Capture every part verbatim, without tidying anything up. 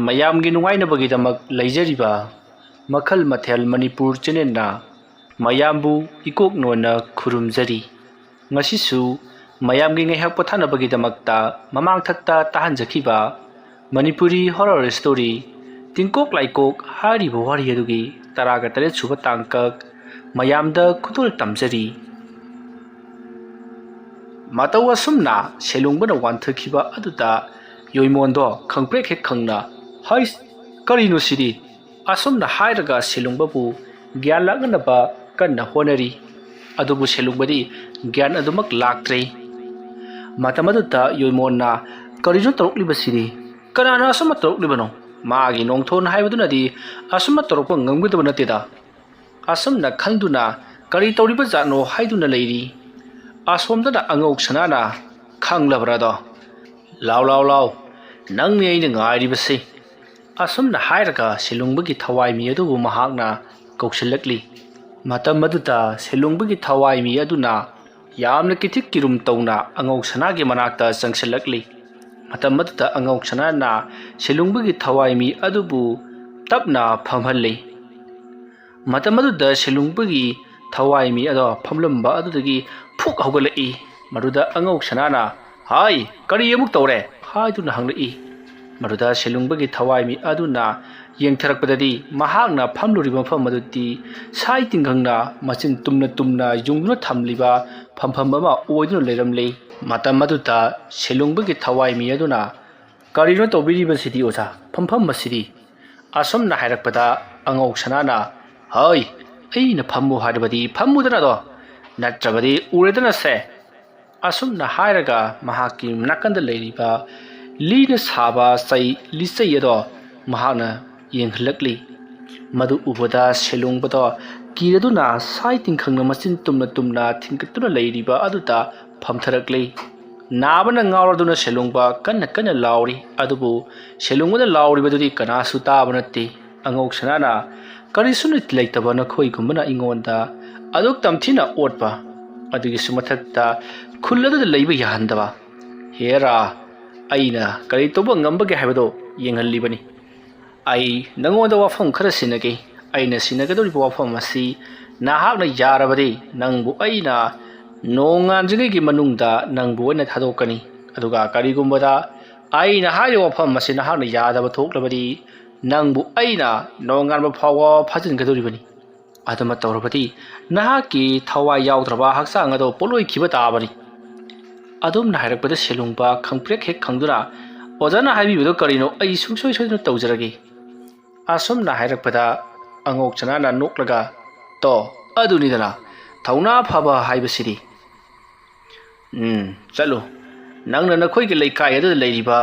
ꯃꯌꯥꯝꯒꯤ ꯅꯨꯡꯉꯥꯏꯅꯕꯒꯤꯗꯃꯛ ꯂꯩꯖꯔꯤꯕ ꯃꯈꯜ ꯃꯊꯦꯜ ꯃꯅꯤꯄꯨꯔ ꯆꯦꯅꯦꯜꯅ ꯃꯌꯥꯝꯕꯨ ꯏꯀꯣꯛ ꯅꯣꯟꯅ ꯈꯨꯔꯨꯝꯖꯔꯤ꯫ ꯉꯁꯤꯁꯨ ꯃꯌꯥꯝꯒꯤ ꯉꯥꯏꯍꯥꯛ ꯄꯣꯊꯥꯅꯕꯒꯤꯗꯃꯛꯇ ꯃꯃꯥꯡꯊꯛꯇ ꯇꯥꯍꯟꯖꯈꯤꯕ ꯃꯅꯤꯄꯨꯔꯤ ꯍꯣꯔꯔ ꯁ꯭ꯇꯣꯔꯤ ꯇꯤꯡꯀꯣꯛ ꯂꯥꯏꯀꯣꯛ ꯍꯥꯏꯔꯤꯕ ꯋꯥꯔꯤ ꯑꯗꯨꯒꯤ ꯇꯔꯥꯒ ꯇꯔꯦꯠ ꯁꯨꯕ ꯇꯥꯡꯀꯛ ꯃꯌꯥꯝꯗ ꯈꯨꯗꯣꯜ ꯇꯝꯖꯔꯤ꯫ ꯃꯇꯧ ꯑꯁꯨꯝꯅ ꯁꯦꯂꯨꯡꯕꯅ ꯋꯥꯟꯊꯈꯤꯕ ꯑꯗꯨꯗ ꯌꯣꯏꯃꯣꯟꯗꯣ ꯈꯪꯄ꯭ꯔꯦꯛ ꯍꯦꯛ ꯈꯪꯅ, "ꯍꯩꯁ, ꯀꯔꯤꯅꯣ ꯁꯤꯗꯤ?" ꯑꯁꯨꯝꯅ ꯍꯥꯏꯔꯒ ꯁꯦꯂꯨꯡꯕꯕꯨ ꯒ꯭ꯌꯥꯟ ꯂꯥꯛꯅꯅꯕ ꯀꯟꯅ ꯍꯣꯠꯅꯔꯤ꯫ ꯑꯗꯨꯕꯨ ꯁꯦꯂꯨꯡꯕꯗꯤ ꯒ꯭ꯌꯥꯟ ꯑꯗꯨꯃꯛ ꯂꯥꯛꯇ꯭ꯔꯦ꯫ ꯃꯇꯝ ꯑꯗꯨꯗ ꯌꯣꯏꯃꯣꯟꯅ, "ꯀꯔꯤꯅꯣ ꯇꯧꯔꯛꯂꯤꯕꯁꯤꯗꯤ? ꯀꯅꯥꯅ ꯑꯁꯨꯝꯅ ꯇꯧꯔꯛꯂꯤꯕꯅꯣ? ꯃꯥꯒꯤ ꯅꯣꯡꯊꯣꯟ ꯍꯥꯏꯕꯗꯨꯅꯗꯤ ꯑꯁꯨꯝꯅ ꯇꯧꯔꯛꯄ ꯉꯝꯒꯗꯕ ꯅꯠꯇꯦꯗ꯫ ꯑꯁꯨꯝꯅ ꯈꯟꯗꯨꯅ ꯀꯔꯤ ꯇꯧꯔꯤꯕ ꯖꯥꯠꯅꯣ ꯍꯥꯏꯗꯨꯅ ꯂꯩꯔꯤ꯫" ꯑꯁꯣꯝꯗꯅ ꯑꯉꯧ ꯁꯅꯥꯅ, "ꯈꯪꯂꯕ꯭ꯔꯥꯗꯣ? ꯂꯥꯎ, ꯂꯥꯎ, ꯂꯥꯎ, ꯅꯪꯅꯤ ꯑꯩꯅ ꯉꯥꯏꯔꯤꯕꯁꯤ꯫" ꯑꯁꯨꯝꯅ ꯍꯥꯏꯔꯒ ꯁꯦꯂꯨꯡꯕꯒꯤ ꯊꯋꯥꯏꯃꯤ ꯑꯗꯨꯕꯨ ꯃꯍꯥꯛꯅ ꯀꯧꯁꯤꯜꯂꯛꯂꯤ꯫ ꯃꯇꯝ ꯑꯗꯨꯗ ꯁꯦꯂꯨꯡꯕꯒꯤ ꯊꯋꯥꯏꯃꯤ ꯑꯗꯨꯅ ꯌꯥꯝꯅ ꯀꯤꯊꯤꯛ ꯀꯤꯔꯨꯝ ꯇꯧꯅ ꯑꯉꯧ ꯁꯅꯥꯒꯤ ꯃꯅꯥꯛꯇ ꯆꯪꯁꯤꯜꯂꯛꯂꯤ꯫ ꯃꯇꯝ ꯑꯗꯨꯗ ꯑꯉꯧ ꯁꯅꯥꯅ ꯁꯦꯂꯨꯡꯕꯒꯤ ꯊꯋꯥꯏꯃꯤ ꯑꯗꯨꯕꯨ ꯇꯞꯅ ꯐꯝꯍꯜꯂꯤ꯫ ꯃꯇꯝ ꯑꯗꯨꯗ ꯁꯦꯂꯨꯡꯕꯒꯤ ꯊꯋꯥꯏꯃꯤ ꯑꯗꯣ ꯐꯝꯂꯝꯕ ꯑꯗꯨꯗꯒꯤ ꯐꯨꯛ ꯍꯧꯒꯠꯂꯛꯏ꯫ ꯃꯗꯨꯗ ꯑꯉꯧ ꯁꯅꯥꯅ, "ꯍꯥꯏ, ꯀꯔꯤ ꯑꯃꯨꯛ ꯇꯧꯔꯦ?" ꯍꯥꯏꯗꯨꯅ ꯍꯪꯂꯛꯏ꯫ ꯃꯗꯨꯗ ꯁꯦꯂꯨꯡꯕꯒꯤ ꯊꯋꯥꯏꯃꯤ ꯑꯗꯨꯅ ꯌꯦꯡꯊꯔꯛꯄꯗꯗꯤ ꯃꯍꯥꯛꯅ ꯐꯝꯂꯨꯔꯤꯕ ꯃꯐꯝ ꯑꯗꯨꯗꯤ ꯁꯥꯏ ꯇꯤꯡꯈꯪꯅ ꯃꯆꯤꯟ ꯇꯨꯝꯅ ꯇꯨꯝꯅ ꯌꯨꯡꯗꯨꯅ ꯊꯝꯂꯤꯕ ꯐꯝꯐꯝ ꯑꯃ ꯑꯣꯏꯗꯨꯅ ꯂꯩꯔꯝꯂꯤ꯫ ꯃꯇꯝ ꯑꯗꯨꯗ ꯁꯦꯂꯨꯡꯕꯒꯤ ꯊꯋꯥꯏꯃꯤ ꯑꯗꯨꯅ, "ꯀꯔꯤꯅꯣ ꯇꯧꯕꯤꯔꯤꯕꯁꯤꯗꯤ ꯑꯣꯖꯥ? ꯐꯝꯐꯝ ꯑꯁꯤꯗꯤ?" ꯑꯁꯨꯝꯅ ꯍꯥꯏꯔꯛꯄꯗ ꯑꯉꯧ ꯁꯅꯥꯅ, "ꯍꯣꯏ, ꯑꯩꯅ ꯐꯝꯃꯨ ꯍꯥꯏꯔꯕꯗꯤ ꯐꯝꯃꯨꯗꯅꯗꯣ, ꯅꯠꯇ꯭ꯔꯕꯗꯤ ꯎꯔꯦꯗꯅꯁꯦ꯫" ꯑꯁꯨꯝꯅ ꯍꯥꯏꯔꯒ ꯃꯍꯥꯛꯀꯤ ꯅꯥꯀꯟꯗ ꯂꯩꯔꯤꯕ ꯂꯤꯅ ꯁꯥꯕ ꯆꯩ, ꯂꯤꯆꯩ ꯑꯗꯣ ꯃꯍꯥꯛꯅ ꯌꯦꯡꯍꯜꯂꯛꯂꯤ꯫ ꯃꯗꯨ ꯎꯕꯗ ꯁꯦꯂꯨꯡꯕꯗꯣ ꯀꯤꯔꯗꯨꯅ ꯁꯥꯏ ꯇꯤꯡꯈꯪꯅ ꯃꯆꯤꯟ ꯇꯨꯝꯅ ꯇꯨꯝꯅ ꯊꯤꯟꯒꯠꯇꯨꯅ ꯂꯩꯔꯤꯕ ꯑꯗꯨꯗ ꯐꯝꯊꯔꯛꯂꯤ꯫ ꯅꯥꯕꯅ ꯉꯥꯎꯔꯗꯨꯅ ꯁꯦꯂꯨꯡꯕ ꯀꯟꯅ ꯀꯟꯅ ꯂꯥꯎꯔꯤ꯫ ꯑꯗꯨꯕꯨ ꯁꯦꯂꯨꯡꯕꯅ ꯂꯥꯎꯔꯤꯕꯗꯨꯗꯤ ꯀꯅꯥꯁꯨ ꯇꯥꯕ ꯅꯠꯇꯦ꯫ ꯑꯉꯧ ꯁꯅꯥꯅ, "ꯀꯔꯤꯁꯨ ꯅꯤꯇꯤ ꯂꯩꯇꯕ ꯅꯈꯣꯏꯒꯨꯝꯕꯅ ꯑꯩꯉꯣꯟꯗ ꯑꯗꯨꯛ ꯇꯝꯊꯤꯅ ꯑꯣꯠꯄ, ꯑꯗꯨꯒꯤꯁꯨ ꯃꯊꯛꯇ ꯈꯨꯜ ꯑꯗꯨꯗ ꯂꯩꯕ ꯌꯥꯍꯟꯗꯕ꯫ ꯍꯦꯔꯥ, ꯑꯩꯅ ꯀꯔꯤ ꯇꯧꯕ ꯉꯝꯕꯒꯦ ꯍꯥꯏꯕꯗꯣ ꯌꯦꯡꯍꯜꯂꯤꯕꯅꯤ꯫ ꯑꯩ ꯅꯪꯉꯣꯟꯗ ꯋꯥꯐꯝ ꯈꯔ ꯁꯤꯟꯅꯒꯦ꯫ ꯑꯩꯅ ꯁꯤꯟꯅꯒꯗꯧꯔꯤꯕ ꯋꯥꯐꯝ ꯑꯁꯤ ꯅꯍꯥꯛꯅ ꯌꯥꯔꯕꯗꯤ ꯅꯪꯕꯨ ꯑꯩꯅ ꯅꯣꯡꯉꯥꯟꯗ꯭ꯔꯤꯉꯩꯒꯤ ꯃꯅꯨꯡꯗ ꯅꯪꯕꯨ ꯑꯩꯅ ꯊꯥꯗꯣꯛꯀꯅꯤ꯫ ꯑꯗꯨꯒ ꯀꯔꯤꯒꯨꯝꯕꯗ ꯑꯩꯅ ꯍꯥꯏꯔꯤꯕ ꯋꯥꯐꯝ ꯑꯁꯤ ꯅꯍꯥꯛꯅ ꯌꯥꯗꯕ ꯊꯣꯛꯂꯕꯗꯤ ꯅꯪꯕꯨ ꯑꯩꯅ ꯅꯣꯡꯉꯥꯟꯕ ꯐꯥꯎꯕ ꯐꯥꯖꯤꯟꯒꯗꯧꯔꯤꯕꯅꯤ꯫ ꯑꯗꯨꯃ ꯇꯧꯔꯕꯗꯤ ꯅꯍꯥꯛꯀꯤ ꯊꯋꯥꯏ ꯌꯥꯎꯗ꯭ꯔꯕ ꯍꯛꯆꯥꯡ ꯑꯗꯨ ꯄꯣꯠꯂꯣꯏꯈꯤꯕ ꯇꯥꯕꯅꯤ꯫ ꯑꯗꯨꯝꯅ ꯍꯥꯏꯔꯛꯄꯗ ꯁꯦꯂꯨꯡꯕ ꯈꯪꯄ꯭ꯔꯦꯛ ꯍꯦꯛ ꯈꯪꯗꯨꯅ, "ꯑꯣꯖꯥꯅ ꯍꯥꯏꯕꯤꯕꯗꯣ ꯀꯔꯤꯅꯣ? ꯑꯩ ꯁꯨꯡꯁꯣꯏ ꯁꯣꯏꯗꯅ ꯇꯧꯖꯔꯒꯦ"꯫ ꯑꯁꯨꯝꯅ ꯍꯥꯏꯔꯛꯄꯗ ꯑꯉꯧ ꯆꯅꯥꯅ ꯅꯣꯛꯂꯒ, "ꯇꯣ, ꯑꯗꯨꯅꯤꯗꯅ ꯊꯧꯅꯥ ꯐꯕ ꯍꯥꯏꯕꯁꯤꯗꯤ꯫ ꯎꯝ, ꯆꯠꯂꯨ꯫ ꯅꯪꯅ ꯅꯈꯣꯏꯒꯤ ꯂꯩꯀꯥꯏ ꯑꯗꯨꯗ ꯂꯩꯔꯤꯕ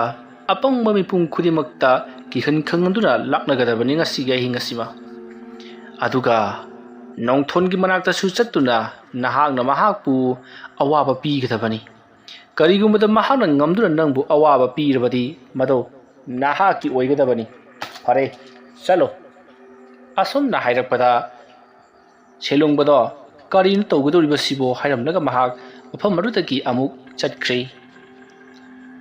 ꯑꯄꯪꯕ ꯃꯤꯄꯨꯝ ꯈꯨꯗꯤꯡꯃꯛꯇ ꯀꯤꯍꯟ ꯈꯪꯍꯟꯗꯨꯅ ꯂꯥꯛꯅꯒꯗꯕꯅꯤ ꯉꯁꯤꯒꯤ ꯑꯍꯤꯡ ꯑꯁꯤꯃ꯫ ꯑꯗꯨꯒ ꯅꯣꯡꯊꯣꯟꯒꯤ ꯃꯅꯥꯛꯇꯁꯨ ꯆꯠꯇꯨꯅ ꯅꯍꯥꯛꯅ ꯃꯍꯥꯛꯄꯨ ꯑꯋꯥꯕ ꯄꯤꯒꯗꯕꯅꯤ꯫ ꯀꯔꯤꯒꯨꯝꯕꯗ ꯃꯍꯥꯛꯅ ꯉꯝꯗꯨꯅ ꯅꯪꯕꯨ ꯑꯋꯥꯕ ꯄꯤꯔꯕꯗꯤ ꯃꯗꯨ ꯅꯍꯥꯛꯀꯤ ꯑꯣꯏꯒꯗꯕꯅꯤ꯫ ꯐꯔꯦ, ꯆꯠꯂꯣ"꯫ ꯑꯁꯨꯝꯅ ꯍꯥꯏꯔꯛꯄꯗ ꯁꯦꯂꯣꯡꯕꯗꯣ, "ꯀꯔꯤꯅꯣ ꯇꯧꯒꯗꯧꯔꯤꯕꯁꯤꯕꯣ?" ꯍꯥꯏꯔꯝꯂꯒ ꯃꯍꯥꯛ ꯃꯐꯝ ꯑꯗꯨꯗꯒꯤ ꯑꯃꯨꯛ ꯆꯠꯈ꯭ꯔꯦ꯫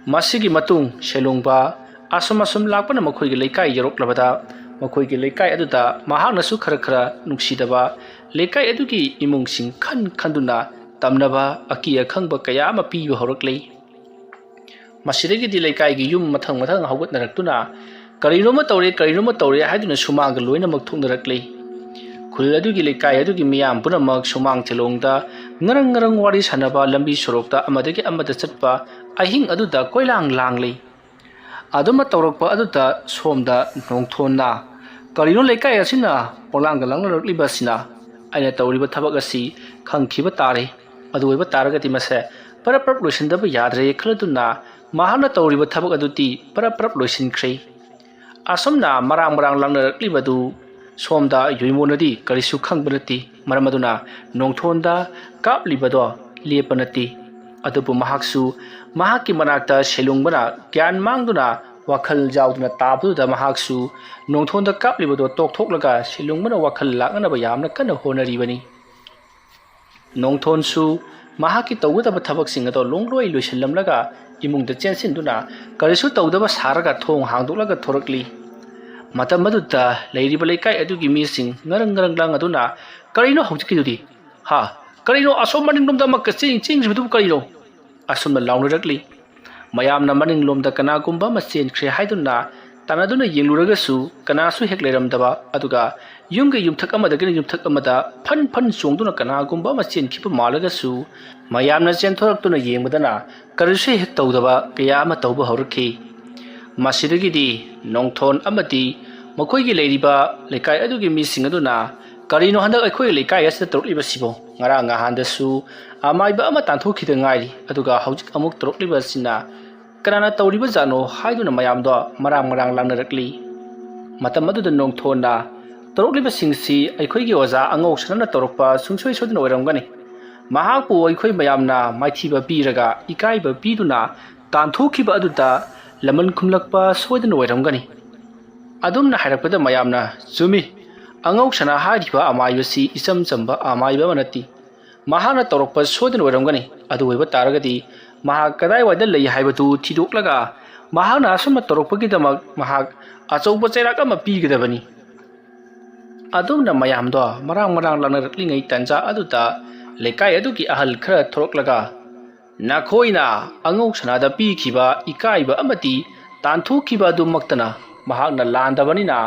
ꯃꯁꯤꯒꯤ ꯃꯇꯨꯡ ꯁꯦꯂꯣꯡꯕ ꯑꯁꯨꯝ ꯑꯁꯨꯝ ꯂꯥꯛꯄꯅ ꯃꯈꯣꯏꯒꯤ ꯂꯩꯀꯥꯏ ꯌꯧꯔꯛꯂꯕꯗ, ꯃꯈꯣꯏꯒꯤ ꯂꯩꯀꯥꯏ ꯑꯗꯨꯗ ꯃꯍꯥꯛꯅꯁꯨ ꯈꯔ ꯈꯔ ꯅꯨꯡꯁꯤꯗꯕ, ꯂꯩꯀꯥꯏ ꯑꯗꯨꯒꯤ ꯏꯃꯨꯡꯁꯤꯡ ꯈꯟ ꯈꯟꯗꯨꯅ ꯇꯝꯅꯕ ꯑꯀꯤ ꯑꯈꯪꯕ ꯀꯌꯥ ꯑꯃ ꯄꯤꯕ ꯍꯧꯔꯛꯂꯦ꯫ ꯃꯁꯤꯗꯒꯤꯗꯤ ꯂꯩꯀꯥꯏꯒꯤ ꯌꯨꯝ ꯃꯊꯪ ꯃꯊꯪ ꯍꯧꯒꯠꯅꯔꯛꯇꯨꯅ, "ꯀꯔꯤꯅꯣꯃ ꯇꯧꯔꯦ, ꯀꯔꯤꯅꯣꯃ ꯇꯧꯔꯦ" ꯍꯥꯏꯗꯨꯅ ꯁꯨꯃꯥꯡꯒ ꯂꯣꯏꯅꯃꯛ ꯊꯣꯛꯅꯔꯛꯂꯤ꯫ ꯈꯨꯜ ꯑꯗꯨꯒꯤ ꯂꯩꯀꯥꯏ ꯑꯗꯨꯒꯤ ꯃꯤꯌꯥꯝ ꯄꯨꯝꯅꯃꯛ ꯁꯨꯃꯥꯡ ꯊꯤꯂꯣꯡꯗ ꯉꯔꯪ ꯉꯔꯪ ꯋꯥꯔꯤ ꯁꯥꯟꯅꯕ, ꯂꯝꯕꯤ ꯁꯣꯔꯣꯛꯇ ꯑꯃꯗꯒꯤ ꯑꯃꯗ ꯆꯠꯄ, ꯑꯍꯤꯡ ꯑꯗꯨꯗ ꯀꯣꯏꯂꯥꯡ ꯂꯥꯡꯂꯤ꯫ ꯑꯗꯨꯃ ꯇꯧꯔꯛꯄ ꯑꯗꯨꯗ ꯁꯣꯝꯗ ꯅꯣꯡꯊꯣꯟꯅ, "ꯀꯔꯤꯅꯣ ꯂꯩꯀꯥꯏ ꯑꯁꯤꯅ ꯄꯣꯂꯥꯡꯒ ꯂꯥꯡꯅꯔꯛꯂꯤꯕ ꯑꯁꯤꯅ? ꯑꯩꯅ ꯇꯧꯔꯤꯕ ꯊꯕꯛ ꯑꯁꯤ ꯈꯪꯈꯤꯕ ꯇꯥꯔꯦ꯫ ꯑꯗꯨ ꯑꯣꯏꯕ ꯇꯥꯔꯒꯗꯤ ꯃꯁꯦ ꯄꯔꯞ ꯄꯔꯞ ꯂꯣꯏꯁꯤꯟꯗꯕ ꯌꯥꯗ꯭ꯔꯦ" ꯈꯜꯂꯗꯨꯅ ꯃꯍꯥꯛꯅ ꯇꯧꯔꯤꯕ ꯊꯕꯛ ꯑꯗꯨꯗꯤ ꯄꯔꯞ ꯄꯔꯞ ꯂꯣꯏꯁꯤꯟꯈ꯭ꯔꯦ꯫ ꯑꯁꯨꯝꯅ ꯃꯔꯥꯡ ꯃꯔꯥꯡ ꯂꯥꯡꯅꯔꯛꯂꯤꯕꯗꯨ ꯁꯣꯝꯗ ꯌꯣꯏꯃꯣꯅꯗꯤ ꯀꯔꯤꯁꯨ ꯈꯪꯕ ꯅꯠꯇꯦ꯫ ꯃꯔꯝ ꯑꯗꯨꯅ ꯅꯣꯡꯊꯣꯟꯗ ꯀꯥꯞꯂꯤꯕꯗꯣ ꯂꯦꯞꯄ ꯅꯠꯇꯦ꯫ ꯑꯗꯨꯕꯨ ꯃꯍꯥꯛꯁꯨ ꯃꯍꯥꯛꯀꯤ ꯃꯅꯥꯛꯇ ꯁꯦꯂꯨꯡꯕꯅ ꯒ꯭ꯌꯥꯟ ꯃꯥꯡꯗꯨꯅ ꯋꯥꯈꯜ ꯌꯥꯎꯗꯨꯅ ꯇꯥꯕꯗꯨꯗ ꯃꯍꯥꯛꯁꯨ ꯅꯣꯡꯊꯣꯟꯗ ꯀꯥꯞꯂꯤꯕꯗꯣ ꯇꯣꯛꯊꯣꯛꯂꯒ ꯁꯦꯂꯨꯡꯕꯅ ꯋꯥꯈꯜ ꯂꯥꯛꯅꯅꯕ ꯌꯥꯝꯅ ꯀꯟꯅ ꯍꯣꯠꯅꯔꯤꯕꯅꯤ꯫ ꯅꯣꯡꯊꯣꯟꯁꯨ ꯃꯍꯥꯛꯀꯤ ꯇꯧꯒꯗꯕ ꯊꯕꯛꯁꯤꯡ ꯑꯗꯣ ꯂꯣꯡꯂꯣꯏ ꯂꯣꯏꯁꯤꯜꯂꯝꯂꯒ ꯏꯃꯨꯡꯗ ꯆꯦꯟꯁꯤꯟꯗꯨꯅ ꯀꯔꯤꯁꯨ ꯇꯧꯗꯕ ꯁꯥꯔꯒ ꯊꯣꯡ ꯍꯥꯡꯗꯣꯛꯂꯒ ꯊꯣꯔꯛꯂꯤ꯫ ꯃꯇꯝ ꯑꯗꯨꯗ ꯂꯩꯔꯤꯕ ꯂꯩꯀꯥꯏ ꯑꯗꯨꯒꯤ ꯃꯤꯁꯤꯡ ꯉꯔꯪ ꯉꯔꯪ ꯂꯥꯡꯗꯨꯅ, "ꯀꯔꯤꯅꯣ ꯍꯧꯖꯤꯛꯀꯤꯗꯨꯗꯤ? ꯍꯥ? ꯀꯔꯤꯅꯣ ꯑꯁꯣꯝ ꯃꯅꯤꯡꯂꯣꯝꯗ ꯑꯃ ꯀꯆꯦꯡ ꯆꯦꯟꯈ꯭ꯔꯤꯕꯗꯨꯕꯨ ꯀꯔꯤꯅꯣ?" ꯑꯁꯨꯝꯅ ꯂꯥꯎꯅꯔꯛꯂꯤ꯫ ꯃꯌꯥꯝꯅ ꯃꯅꯤꯡꯂꯣꯝꯗ ꯀꯅꯥꯒꯨꯝꯕ ꯑꯃ ꯆꯦꯟꯈ꯭ꯔꯦ ꯍꯥꯏꯗꯨꯅ ꯇꯥꯟꯅꯗꯨꯅ ꯌꯦꯡꯂꯨꯔꯒꯁꯨ ꯀꯅꯥꯁꯨ ꯍꯦꯛ ꯂꯩꯔꯝꯗꯕ, ꯑꯗꯨꯒ ꯌꯨꯝꯒꯤ ꯌꯨꯝꯊꯛ ꯑꯃꯗꯒꯤꯅ ꯌꯨꯝꯊꯛ ꯑꯃꯗ ꯐꯟ ꯐꯟ ꯆꯣꯡꯗꯨꯅ ꯀꯅꯥꯒꯨꯝꯕ ꯑꯃ ꯆꯦꯟꯈꯤꯕ ꯃꯥꯜꯂꯒꯁꯨ ꯃꯌꯥꯝꯅ ꯆꯦꯟꯊꯣꯔꯛꯇꯨꯅ ꯌꯦꯡꯕꯗꯅ ꯀꯔꯤꯁꯨ ꯍꯦꯛ ꯇꯧꯗꯕ ꯀꯌꯥ ꯑꯃ ꯇꯧꯕ ꯍꯧꯔꯛꯈꯤ꯫ ꯃꯁꯤꯗꯒꯤꯗꯤ ꯅꯣꯡꯊꯣꯟ ꯑꯃꯗꯤ ꯃꯈꯣꯏꯒꯤ ꯂꯩꯔꯤꯕ ꯂꯩꯀꯥꯏ ꯑꯗꯨꯒꯤ ꯃꯤꯁꯤꯡ ꯑꯗꯨꯅ, "ꯀꯔꯤꯅꯣ ꯍꯟꯗꯛ ꯑꯩꯈꯣꯏꯒꯤ ꯂꯩꯀꯥꯏ ꯑꯁꯤꯗ ꯇꯧꯔꯛꯂꯤꯕꯁꯤꯕꯣ? ꯉꯔꯥꯡ ꯅꯍꯥꯟꯗꯁꯨ ꯑꯃꯥꯏꯕ ꯑꯃ ꯇꯥꯟꯊꯣꯛꯈꯤꯗ ꯉꯥꯏꯔꯤ, ꯑꯗꯨꯒ ꯍꯧꯖꯤꯛ ꯑꯃꯨꯛ ꯇꯧꯔꯛꯂꯤꯕ ꯑꯁꯤꯅ ꯀꯅꯥꯅ ꯇꯧꯔꯤꯕ ꯖꯥꯠꯅꯣ?" ꯍꯥꯏꯗꯨꯅ ꯃꯌꯥꯝꯗꯣ ꯃꯔꯥꯡ ꯃꯔꯥꯡ ꯂꯥꯡꯅꯔꯛꯂꯤ꯫ ꯃꯇꯝ ꯑꯗꯨꯗ ꯅꯣꯡꯊꯣꯟꯅ, "ꯇꯧꯔꯛꯂꯤꯕꯁꯤꯡꯁꯤ ꯑꯩꯈꯣꯏꯒꯤ ꯑꯣꯖꯥ ꯑꯉꯧꯁꯅꯥꯅ ꯇꯧꯔꯛꯄ ꯁꯨꯡꯁꯣꯏ ꯁꯣꯏꯗꯅ ꯑꯣꯏꯔꯝꯒꯅꯤ꯫ ꯃꯍꯥꯛꯄꯨ ꯑꯩꯈꯣꯏ ꯃꯌꯥꯝꯅ ꯃꯥꯏꯊꯤꯕ ꯄꯤꯔꯒ ꯏꯀꯥꯏꯕ ꯄꯤꯗꯨꯅ ꯇꯥꯟꯊꯣꯛꯈꯤꯕ ꯑꯗꯨꯗ ꯂꯃꯟ ꯈꯨꯝꯂꯛꯄ ꯁꯣꯏꯗꯅ ꯑꯣꯏꯔꯝꯒꯅꯤ꯫" ꯑꯗꯨꯝꯅ ꯍꯥꯏꯔꯛꯄꯗ ꯃꯌꯥꯝꯅ, "ꯆꯨꯝꯃꯤ, ꯑꯉꯧꯁꯅꯥ ꯍꯥꯏꯔꯤꯕ ꯑꯃꯥꯏꯕꯁꯤ ꯏꯆꯝ ꯆꯝꯕ ꯑꯃꯥꯏꯕ ꯑꯃ ꯅꯠꯇꯦ꯫ ꯃꯍꯥꯛꯅ ꯇꯧꯔꯛꯄ ꯁꯣꯏꯗꯅ ꯑꯣꯏꯔꯝꯒꯅꯤ꯫ ꯑꯗꯨ ꯑꯣꯏꯕ ꯇꯥꯔꯒꯗꯤ ꯃꯍꯥꯛ ꯀꯗꯥꯏꯋꯥꯏꯗ ꯂꯩ ꯍꯥꯏꯕꯗꯨ ꯊꯤꯗꯣꯛꯂꯒ ꯃꯍꯥꯛꯅ ꯑꯁꯨꯝꯅ ꯇꯧꯔꯛꯄꯒꯤꯗꯃꯛ ꯃꯍꯥꯛ ꯑꯆꯧꯕ ꯆꯩꯔꯥꯛ ꯑꯃ ꯄꯤꯒꯗꯕꯅꯤ꯫" ꯑꯗꯨꯝꯅ ꯃꯌꯥꯝꯗꯣ ꯃꯔꯥꯡ ꯃꯔꯥꯡ ꯂꯥꯡꯅꯔꯛꯂꯤꯉꯩ ꯇꯥꯟꯖꯥ ꯑꯗꯨꯗ ꯂꯩꯀꯥꯏ ꯑꯗꯨꯒꯤ ꯑꯍꯜ ꯈꯔ ꯊꯣꯔꯛꯂꯒ, "ꯅꯈꯣꯏꯅ ꯑꯉꯧꯁꯅꯥꯗ ꯄꯤꯈꯤꯕ ꯏꯀꯥꯏꯕ ꯑꯃꯗꯤ ꯇꯥꯟꯊꯣꯛꯈꯤꯕ ꯑꯗꯨꯃꯛꯇꯅ ꯃꯍꯥꯛꯅ ꯂꯥꯟꯗꯕꯅꯤꯅ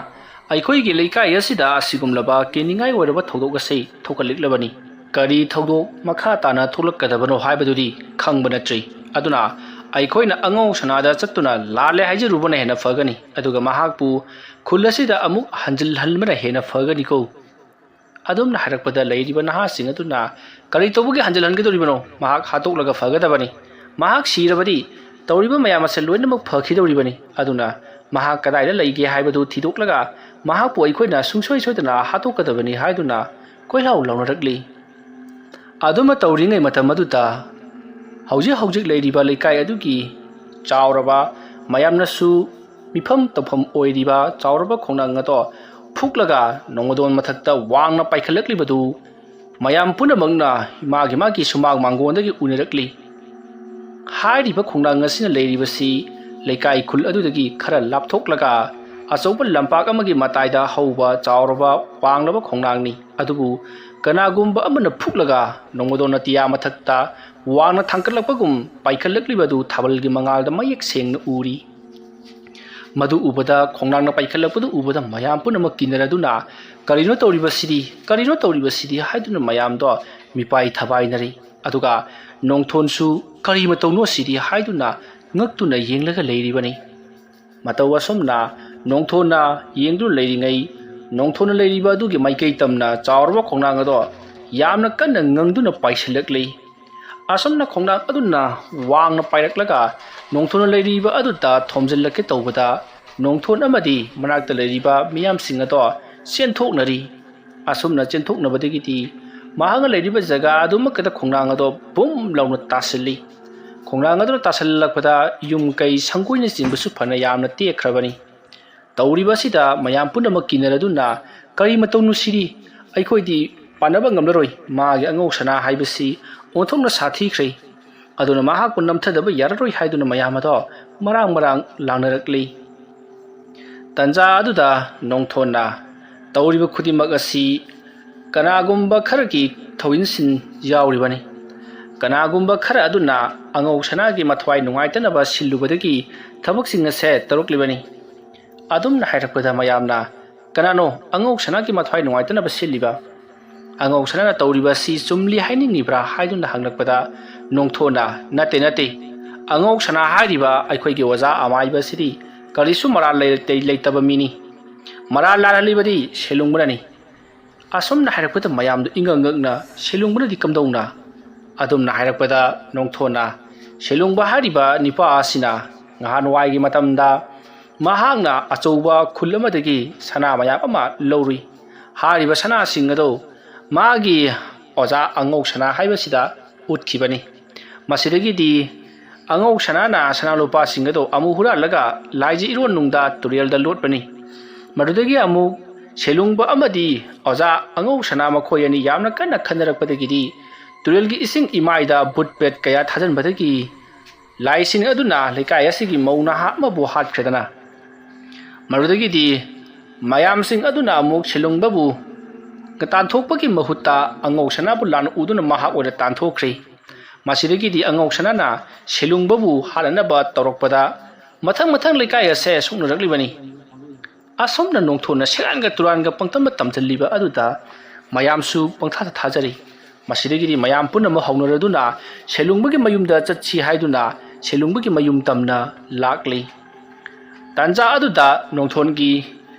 ꯑꯩꯈꯣꯏꯒꯤ ꯂꯩꯀꯥꯏ ꯑꯁꯤꯗ ꯑꯁꯤꯒꯨꯝꯂꯕ ꯀꯤꯅꯤꯡꯉꯥꯏ ꯑꯣꯏꯔꯕ ꯊꯧꯗꯣꯛ ꯑꯁꯤ ꯊꯣꯛꯍꯜꯂꯛꯂꯕꯅꯤ꯫ ꯀꯔꯤ ꯊꯧꯗꯣꯛ ꯃꯈꯥ ꯇꯥꯅ ꯊꯣꯛꯂꯛꯀꯗꯕꯅꯣ ꯍꯥꯏꯕꯗꯨꯗꯤ ꯈꯪꯕ ꯅꯠꯇ꯭ꯔꯤ꯫ ꯑꯗꯨꯅ ꯑꯩꯈꯣꯏꯅ ꯑꯉꯧꯁꯅꯥꯗ ꯆꯠꯇꯨꯅ ꯂꯥꯜꯂꯦ ꯍꯥꯏꯖꯔꯨꯕꯅ ꯍꯦꯟꯅ ꯐꯒꯅꯤ, ꯑꯗꯨꯒ ꯃꯍꯥꯛꯄꯨ ꯈꯨꯜ ꯑꯁꯤꯗ ꯑꯃꯨꯛ ꯍꯟꯖꯤꯜꯍꯟꯕꯅ ꯍꯦꯟꯅ ꯐꯒꯅꯤꯀꯣ꯫" ꯑꯗꯨꯝꯅ ꯍꯥꯏꯔꯛꯄꯗ ꯂꯩꯔꯤꯕ ꯅꯍꯥꯁꯤꯡ ꯑꯗꯨꯅ, "ꯀꯔꯤ ꯇꯧꯕꯒꯤ ꯍꯟꯖꯤꯜꯍꯟꯒꯗꯧꯔꯤꯕꯅꯣ? ꯃꯍꯥꯛ ꯍꯥꯠꯇꯣꯛꯂꯒ ꯐꯒꯗꯕꯅꯤ꯫ ꯃꯍꯥꯛ ꯁꯤꯔꯕꯗꯤ ꯇꯧꯔꯤꯕ ꯃꯌꯥꯝ ꯑꯁꯦ ꯂꯣꯏꯅꯃꯛ ꯐꯈꯤꯗꯧꯔꯤꯕꯅꯤ꯫ ꯑꯗꯨꯅ ꯃꯍꯥꯛ ꯀꯗꯥꯏꯗ ꯂꯩꯒꯦ ꯍꯥꯏꯕꯗꯨ ꯊꯤꯗꯣꯛꯂꯒ ꯃꯍꯥꯛꯄꯨ ꯑꯩꯈꯣꯏꯅ ꯁꯨꯡꯁꯣꯏ ꯁꯣꯏꯗꯅ ꯍꯥꯠꯇꯣꯛꯀꯗꯕꯅꯤ" ꯍꯥꯏꯗꯨꯅ ꯀꯣꯏꯂꯥꯎ ꯂꯥꯎꯅꯔꯛꯂꯤ꯫ ꯑꯗꯨꯃ ꯇꯧꯔꯤꯉꯩ ꯃꯇꯝ ꯑꯗꯨꯗ ꯍꯧꯖꯤꯛ ꯍꯧꯖꯤꯛ ꯂꯩꯔꯤꯕ ꯂꯩꯀꯥꯏ ꯑꯗꯨꯒꯤ ꯆꯥꯎꯔꯕ, ꯃꯌꯥꯝꯅꯁꯨ ꯃꯤꯐꯝ ꯇꯧꯐꯝ ꯑꯣꯏꯔꯤꯕ ꯆꯥꯎꯔꯕ ꯈꯣꯡꯅꯥꯡ ꯑꯗꯣ ꯐꯨꯛꯂꯒ ꯅꯣꯡꯃꯗꯣꯟ ꯃꯊꯛꯇ ꯋꯥꯡꯅ ꯄꯥꯏꯈꯠꯂꯛꯂꯤꯕꯗꯨ ꯃꯌꯥꯝ ꯄꯨꯝꯅꯃꯛꯅ ꯃꯥꯒꯤ ꯃꯥꯒꯤ ꯁꯨꯃꯥꯡ ꯃꯥꯡꯒꯣꯟꯗꯒꯤ ꯎꯅꯔꯛꯂꯤ꯫ ꯍꯥꯏꯔꯤꯕ ꯈꯣꯡꯅꯥꯡ ꯑꯁꯤꯅ ꯂꯩꯔꯤꯕꯁꯤ ꯂꯩꯀꯥꯏ ꯈꯨꯜ ꯑꯗꯨꯗꯒꯤ ꯈꯔ ꯂꯥꯞꯊꯣꯛꯂꯒ ꯑꯆꯧꯕ ꯂꯝꯄꯥꯛ ꯑꯃꯒꯤ ꯃꯇꯥꯏꯗ ꯍꯧꯕ ꯆꯥꯎꯔꯕ ꯋꯥꯡꯂꯕ ꯈꯣꯡꯅꯥꯡꯅꯤ꯫ ꯑꯗꯨꯕꯨ ꯀꯅꯥꯒꯨꯝꯕ ꯑꯃꯅ ꯐꯨꯛꯂꯒ ꯅꯣꯡꯃꯗꯣꯟ ꯑꯇꯤꯌꯥ ꯃꯊꯛꯇ ꯋꯥꯡꯅ ꯊꯥꯡꯒꯠꯂꯛꯄꯒꯨꯝ ꯄꯥꯏꯈꯠꯂꯛꯂꯤꯕ ꯑꯗꯨ ꯊꯥꯕꯜꯒꯤ ꯃꯉꯥꯜꯗ ꯃꯌꯦꯛ ꯁꯦꯡꯅ ꯎꯔꯤ꯫ ꯃꯗꯨ ꯎꯕꯗ, ꯈꯣꯡꯅꯥꯡꯅ ꯄꯥꯏꯈꯠꯂꯛꯄꯗꯨ ꯎꯕꯗ ꯃꯌꯥꯝ ꯄꯨꯝꯅꯃꯛ ꯀꯤꯅꯔꯗꯨꯅ, "ꯀꯔꯤꯅꯣ ꯇꯧꯔꯤꯕꯁꯤꯗꯤ? ꯀꯔꯤꯅꯣ ꯇꯧꯔꯤꯕꯁꯤꯗꯤ?" ꯍꯥꯏꯗꯨꯅ ꯃꯌꯥꯝꯗꯣ ꯃꯤꯄꯥꯏ ꯊꯕꯥꯏꯅꯔꯤ꯫ ꯑꯗꯨꯒ ꯅꯣꯡꯊꯣꯟꯁꯨ, "ꯀꯔꯤ ꯃꯇꯧꯅꯣ ꯁꯤꯗꯤ?" ꯍꯥꯏꯗꯨꯅ ꯉꯛꯇꯨꯅ ꯌꯦꯡꯂꯒ ꯂꯩꯔꯤꯕꯅꯤ꯫ ꯃꯇꯧ ꯑꯁꯨꯝꯅ ꯅꯣꯡꯊꯣꯟꯅ ꯌꯦꯡꯗꯨꯅ ꯂꯩꯔꯤꯉꯩ, ꯅꯣꯡꯊꯣꯟꯅ ꯂꯩꯔꯤꯕ ꯑꯗꯨꯒꯤ ꯃꯥꯏꯀꯩ ꯇꯝꯅ ꯆꯥꯎꯔꯕ ꯈꯣꯡꯅꯥꯡ ꯑꯗꯣ ꯌꯥꯝꯅ ꯀꯟꯅ ꯉꯪꯗꯨꯅ ꯄꯥꯏꯁꯤꯜꯂꯛꯂꯤ꯫ ꯑꯁꯨꯝꯅ ꯈꯣꯡꯅꯥꯡ ꯑꯗꯨꯅ ꯋꯥꯡꯅ ꯄꯥꯏꯔꯛꯂꯒ ꯅꯣꯡꯊꯣꯟꯅ ꯂꯩꯔꯤꯕ ꯑꯗꯨꯗ ꯊꯣꯝꯖꯤꯜꯂꯛꯀꯦ ꯇꯧꯕꯗ, ꯅꯣꯡꯊꯣꯟ ꯑꯃꯗꯤ ꯃꯅꯥꯛꯇ ꯂꯩꯔꯤꯕ ꯃꯤꯌꯥꯝꯁꯤꯡ ꯑꯗꯣ ꯆꯦꯟꯊꯣꯛꯅꯔꯤ꯫ ꯑꯁꯨꯝꯅ ꯆꯦꯟꯊꯣꯛꯅꯕꯗꯒꯤꯗꯤ ꯃꯍꯥꯛꯅ ꯂꯩꯔꯤꯕ ꯖꯒꯥ ꯑꯗꯨꯃꯛꯇꯗ ꯈꯣꯡꯅꯥꯡ ꯑꯗꯣ ꯕꯨꯝ ꯂꯥꯎꯅ ꯇꯥꯁꯤꯜꯂꯤ꯫ ꯈꯣꯡꯅꯥꯡ ꯑꯗꯨꯅ ꯇꯥꯁꯤꯜꯂꯛꯄꯗ ꯌꯨꯝ ꯀꯩ ꯁꯪꯒꯣꯏꯅꯆꯤꯡꯕꯁꯨ ꯐꯅ ꯌꯥꯝꯅ ꯇꯦꯛꯈ꯭ꯔꯕꯅꯤ꯫ ꯇꯧꯔꯤꯕ ꯑꯁꯤꯗ ꯃꯌꯥꯝ ꯄꯨꯝꯅꯃꯛ ꯀꯤꯅꯔꯗꯨꯅ, "ꯀꯔꯤ ꯃꯇꯧꯅꯣ ꯁꯤꯗꯤ? ꯑꯩꯈꯣꯏꯗꯤ ꯄꯥꯟꯅꯕ ꯉꯝꯂꯔꯣꯏ꯫ ꯃꯥꯒꯤ ꯑꯉꯧ ꯁꯅꯥ ꯍꯥꯏꯕꯁꯤ ꯑꯣꯟꯊꯣꯛꯅ ꯁꯥꯊꯤꯈ꯭ꯔꯦ꯫ ꯑꯗꯨꯅ ꯃꯍꯥꯛꯄꯨ ꯅꯝꯊꯗꯕ ꯌꯥꯔꯔꯣꯏ" ꯍꯥꯏꯗꯨꯅ ꯃꯌꯥꯝ ꯑꯗꯣ ꯃꯔꯥꯡ ꯃꯔꯥꯡ ꯂꯥꯡꯅꯔꯛꯂꯤ꯫ ꯇꯟꯖꯥ ꯑꯗꯨꯗ ꯅꯣꯡꯊꯣꯟꯅ, "ꯇꯧꯔꯤꯕ ꯈꯨꯗꯤꯡꯃꯛ ꯑꯁꯤ ꯀꯅꯥꯒꯨꯝꯕ ꯈꯔꯒꯤ ꯊꯧꯏꯟꯁꯤꯟ ꯌꯥꯎꯔꯤꯕꯅꯤ꯫ ꯀꯅꯥꯒꯨꯝꯕ ꯈꯔ ꯑꯗꯨꯅ ꯑꯉꯧ ꯁꯅꯥꯒꯤ ꯃꯊ꯭ꯋꯥꯏ ꯅꯨꯡꯉꯥꯏꯇꯅꯕ ꯁꯤꯜꯂꯨꯕꯗꯒꯤ ꯊꯕꯛꯁꯤꯡ ꯑꯁꯦ ꯇꯧꯔꯛꯂꯤꯕꯅꯤ" ꯑꯗꯨꯝꯅ ꯍꯥꯏꯔꯛꯄꯗ ꯃꯌꯥꯝꯅ, "ꯀꯅꯥꯅꯣ ꯑꯉꯧ ꯁꯅꯥꯒꯤ ꯃꯊ꯭ꯋꯥꯏ ꯅꯨꯡꯉꯥꯏꯇꯅꯕ ꯁꯤꯜꯂꯤꯕ? ꯑꯉꯧ ꯁꯅꯥꯅ ꯇꯧꯔꯤꯕ ꯑꯁꯤ ꯆꯨꯝꯂꯤ ꯍꯥꯏꯅꯤꯡꯂꯤꯕ꯭ꯔꯥ?" ꯍꯥꯏꯗꯨꯅ ꯍꯪꯂꯛꯄꯗ ꯅꯣꯡꯊꯣꯟꯅ, "ꯅꯠꯇꯦ, ꯅꯠꯇꯦ꯫ ꯑꯉꯧ ꯁꯅꯥ ꯍꯥꯏꯔꯤꯕ ꯑꯩꯈꯣꯏꯒꯤ ꯑꯣꯖꯥ ꯑꯃꯥꯏꯕ ꯑꯁꯤꯗꯤ ꯀꯔꯤꯁꯨ ꯃꯔꯥꯜ ꯂꯩ-, ꯂꯩꯇꯕ ꯃꯤꯅꯤ꯫ ꯃꯔꯥꯜ ꯂꯥꯜꯍꯜꯂꯤꯕꯗꯤ ꯁꯦꯂꯨꯡꯕꯅꯅꯤ"꯫ ꯑꯁꯨꯝꯅ ꯍꯥꯏꯔꯛꯄꯗ ꯃꯌꯥꯝꯗꯨ ꯏꯉꯛ ꯉꯛꯅ, "ꯁꯦꯂꯨꯡꯕꯅꯗꯤ ꯀꯝꯗꯧꯅ?" ꯑꯗꯨꯝꯅ ꯍꯥꯏꯔꯛꯄꯗ ꯅꯣꯡꯊꯣꯟꯅ, "ꯁꯦꯂꯨꯡꯕ ꯍꯥꯏꯔꯤꯕ ꯅꯤꯄꯥ ꯑꯁꯤꯅ ꯉꯍꯥꯟꯋꯥꯏꯒꯤ ꯃꯇꯝꯗ ꯃꯍꯥꯛꯅ ꯑꯆꯧꯕ ꯈꯨꯜ ꯑꯃꯗꯒꯤ ꯁꯅꯥ ꯃꯌꯥꯝ ꯑꯃ ꯂꯧꯔꯨꯏ꯫ ꯍꯥꯏꯔꯤꯕ ꯁꯅꯥꯁꯤꯡ ꯑꯗꯨ ꯃꯥꯒꯤ ꯑꯣꯖꯥ ꯑꯉꯧ ꯁꯅꯥ ꯍꯥꯏꯕꯁꯤꯗ ꯎꯠꯈꯤꯕꯅꯤ꯫ ꯃꯁꯤꯗꯒꯤꯗꯤ ꯑꯉꯧ ꯁꯅꯥꯅ ꯁꯅꯥ ꯂꯨꯄꯥꯁꯤꯡ ꯑꯗꯨ ꯑꯃꯨꯛ ꯍꯨꯔꯥꯜꯂꯒ ꯂꯥꯏꯖ ꯏꯔꯣꯟꯅꯨꯡꯗ ꯇꯨꯔꯦꯜꯗ ꯂꯣꯠꯄꯅꯤ꯫ ꯃꯗꯨꯗꯒꯤ ꯑꯃꯨꯛ ꯁꯦꯂꯨꯡꯕ ꯑꯃꯗꯤ ꯑꯣꯖꯥ ꯑꯉꯧ ꯁꯅꯥ ꯃꯈꯣꯏ ꯑꯅꯤ ꯌꯥꯝꯅ ꯀꯟꯅ ꯈꯟꯅꯔꯛꯄꯗꯒꯤꯗꯤ ꯇꯨꯔꯦꯜꯒꯤ ꯏꯁꯤꯡ ꯏꯃꯥꯏꯗ ꯕꯨꯠ ꯄꯦꯠ ꯀꯌꯥ ꯊꯥꯖꯤꯟꯕꯗꯒꯤ ꯂꯥꯏꯁꯤꯡ ꯑꯗꯨꯅ ꯂꯩꯀꯥꯏ ꯑꯁꯤꯒꯤ ꯃꯧ ꯅꯍꯥ ꯑꯃꯕꯨ ꯍꯥꯠꯈ꯭ꯔꯦꯗꯅ꯫ ꯃꯗꯨꯗꯒꯤꯗꯤ ꯃꯌꯥꯝꯁꯤꯡ ꯑꯗꯨꯅ ꯑꯃꯨꯛ ꯁꯦꯂꯨꯡꯕꯕꯨ ꯇꯥꯟꯊꯣꯛꯄꯒꯤ ꯃꯍꯨꯠꯇ ꯑꯉꯧ ꯁꯅꯥꯕꯨ ꯂꯥꯟꯅ ꯎꯗꯨꯅ ꯃꯍꯥꯛ ꯑꯣꯏꯅ ꯇꯥꯟꯊꯣꯛꯈ꯭ꯔꯦ꯫ ꯃꯁꯤꯗꯒꯤꯗꯤ ꯑꯉꯧ ꯁꯅꯥꯅ ꯁꯦꯂꯨꯡꯕꯕꯨ ꯍꯥꯠꯅꯅꯕ ꯇꯧꯔꯛꯄꯗ ꯃꯊꯪ ꯃꯊꯪ ꯂꯩꯀꯥꯏ ꯑꯁꯦ ꯁꯣꯛꯅꯔꯛꯂꯤꯕꯅꯤ꯫ ꯑꯁꯨꯝꯅ ꯅꯣꯡꯊꯣꯟꯅ ꯁꯦꯔꯥꯟꯒ ꯇꯨꯔꯥꯟꯒ ꯄꯪꯇꯝꯗ ꯇꯝꯁꯤꯜꯂꯤꯕ ꯑꯗꯨꯗ ꯃꯌꯥꯝꯁꯨ ꯄꯪꯊꯥꯗ ꯊꯥꯖꯔꯤ꯫ ꯃꯁꯤꯗꯒꯤꯗꯤ ꯃꯌꯥꯝ ꯄꯨꯝꯅꯃꯛ ꯍꯧꯅꯔꯗꯨꯅ ꯁꯦꯂꯨꯡꯕꯒꯤ ꯃꯌꯨꯝꯗ ꯆꯠꯁꯤ ꯍꯥꯏꯗꯨꯅ ꯁꯦꯂꯨꯡꯕꯒꯤ ꯃꯌꯨꯝ ꯇꯝꯅ ꯂꯥꯛꯂꯤ꯫ ꯇꯥꯟꯖꯥ ꯑꯗꯨꯗ ꯅꯣꯡꯊꯣꯟꯒꯤ